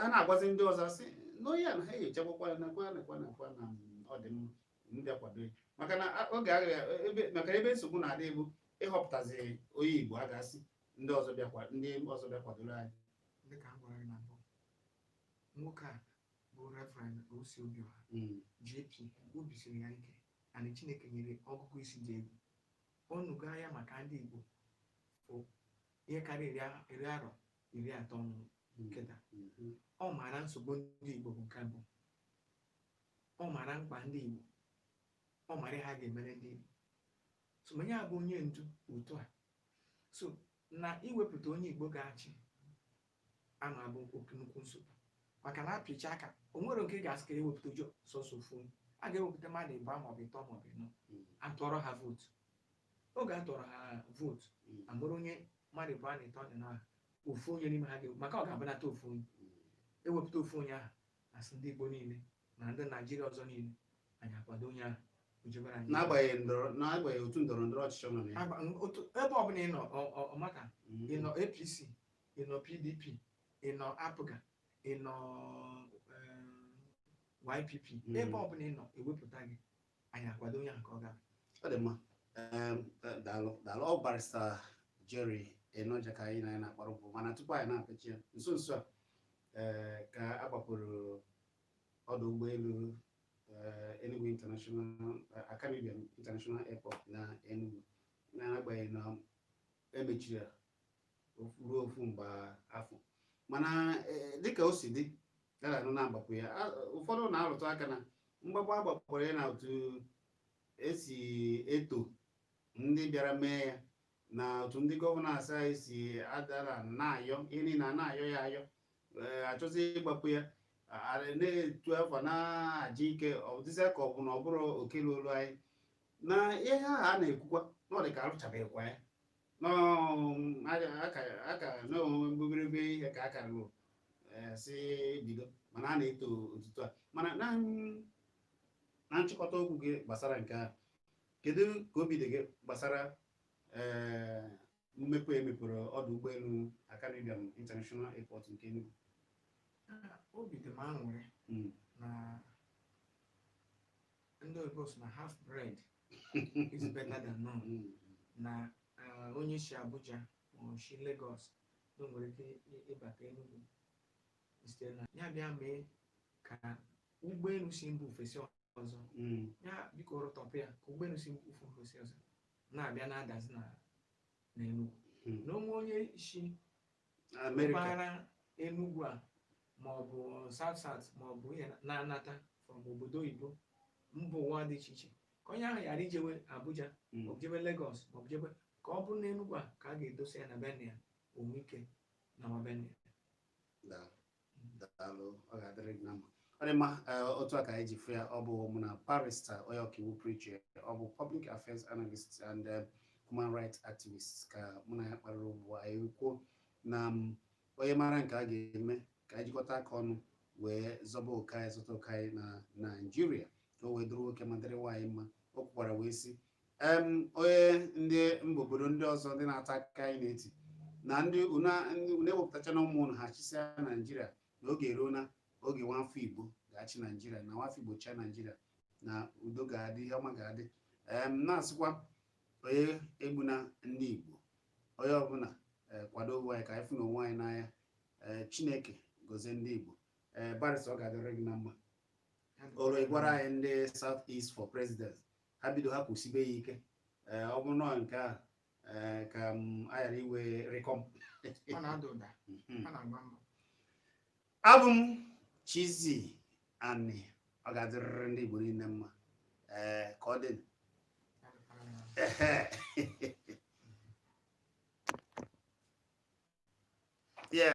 ha na-agwazi ndị ọzọ sị na onye a na ha enyochakwakwa ya, nakwa nakwa nakwa na ọ dị mma ndị akwado ya, maka na oge agha ebe, maka ebe nsogbu na-adị bụ ịhọpụtazi onye Igbo a ga-asị ndị ọzọ bịakwa, ndị ọzọ bịa kwadoro anyị. Dịka m gwara gị na mbụ, nwoke a bụ Reverend O.C. Obiọha JP, obi siri ya ike and Chineke nyere ọgụgụ isi dị egwu. Ọ nụgo anya maka ndị Igbo fụ ihe karịrị 30 arọ 30 nkịta. Ọ maara nsogbu ndị Igbo bụ nke mbụ, ọ maara mkpa ndị Igbo, ọ maara ihe a ga-emere ndị Igbo. So onye a bụ onye ndu otu a, so na iwepụta onye Igbo ga-achị ama bụ oke nnukwu nsogbu, maka na apịcha aka, o nwere nke ị ga-asị ka ewepụta ụjọ sọsọ ofu onye. A ga-ewepụta mmadụ ịbụọ maọbụ ịtọ maọbụ ịnọ, atụọrọ ha vootu. Oge a tụọrọ ha vootu, amụrụ onye mmadụ ịbụọ na ịtọ na ịnọ ahụ, ofu onye n'ime ha ga, maka ọ ga-abụnata ofu onye. Ewepụta ofu onye ahụ, asị ndị Igbo niile na ndị Naijiria ọzọ niile, anyị akwado onye ahụ, o jebere anyị. N'agbanyeghị otu ndọrọ ndọrọ ọchịchị ọ nọ na ya. Ebe ọbụla ị nọ, ọ maka ị nọ APC, ị nọ PDP, ị nọ APGA, ị nọ YPP, ebe ọbụla ị nọ, ewepụta gị, anyị akwado onye ahụ ka ọ gaba. Ọ dị mma. Daalụ, daalụ. Ọ Barrister Jerry Enoja ka anyị na ya na-akpọrọ bụ, mana tupu anyị na-apịachi ya, nso nso a ka a gbapụrụ ọdụ ụgbọelu Enugu International, Akanu Ibiam International Airport na Enugu, na-agbanyeghị na emechiri ya ruo ofu mgbe afọ, mana dịka o si dị ya na na-agbapụ ya, ụfọdụ na-arụtụ aka na mgbapụ agbapụrụ ya na otu esi eto ndị bịara mee ya na otu ndị governor anyị si adara na-ayọ ihe niile a na-ayọ ya ayọ, ee, achọzi ịgbapụ ya, na-etu afọ na-aja ike, ọ dịzịa ka ọ bụ na ọ bụrụ okelu olu anyị na ihe ahụ a na-ekwukwa na ọ dị ka arụchabeghịkwa ya aka n'obere ihe ka aka rụrụ, si bido, mana a na-eto otuto a. Mana na nchịkọta okwu gị gbasara nke a, kedu ka obi dị gị gbasara ee mmepe emepere ọdụ ụgbọelu Akanu Ibiam International Airport nke Enugu? Obi dị m aṅụrị na ndị oyibo sị na half bread is better than none, na onye si Abuja ma ọ si Lagos na o nwere ike ịbata Enugu site na ya bịa mee ka ụgbọelu si mba ofesi ọzọ ya biko rụtọpụ ya, ka ụgbọelu si mba ofesi ọzọ na-abịa na-adazi na Enugu, na onwe onye si Amerịka mpaghara Enugu a. Ma ọ bụ South South, ma ọ bụ ihe na-anata from obodo oyibo, mba ụwa dị iche iche, ka onye ahụ ghara ijewe Abuja ma ọ bụ jebe Lagos, ma ọ bụ jebe, ka ọ bụrụ n'Enugwu a ka a ga-edosa ya na be nna ya, onwe ike na ma be nna ya. Daalụ, ọ ga-adịrị gị na mma. Ọ dị mma. Otu a ka anyị ji fụ ya. Ọ bụ mụ na barrister onye ọkaiwu Preach, ọ bụ public affairs analyst and human rights activist, ka mụ na ya kparịrị ugbu a. Anyị kwuo na onye mara nke a ga-eme ka anyị jikọta aka ọnụ wee zọba oke anyị, zọta oke anyị na Naijiria, ka o wee dịrị nwoke ma dịrị nwaanyị mma. O kwukwara wee sị onye ndị mba obodo ndị ọzọ, ndị na-ata aka anyị na-eti na ndị unu ewepụtacha na ụmụ unu ha chịsịa Naijiria, na oge eruola oge nwafọ Igbo ga-achị Naijiria, na nwafọ Igbo chia Naijiria, na udo ga-adị, ihe ọma ga-adị. Na-asịkwa onye egbuna ndị Igbo, onye ọbụla kwado onwe anyị ka anyị fụ na onwe anyị n'anya. Ee, Chineke gozie ndị Igbo. Ee, barrister, ọ ga-adịrị gị na mma. Olu gwara anyị ndị South East for President, ha bido ha kwụsibe ya ike. Ee, ọ bụrụ na nke a, ee, ka m aghara iwe rịkọm. Ọ na-ada ụda. Ọ na-agba mbọ. Abụ m Chizzy Ani. Ọ ga-adịrịrị ndị Igbo niile mma. Ee, ka ọ dị. Ya dịkwara ya. Ehe. Yeah.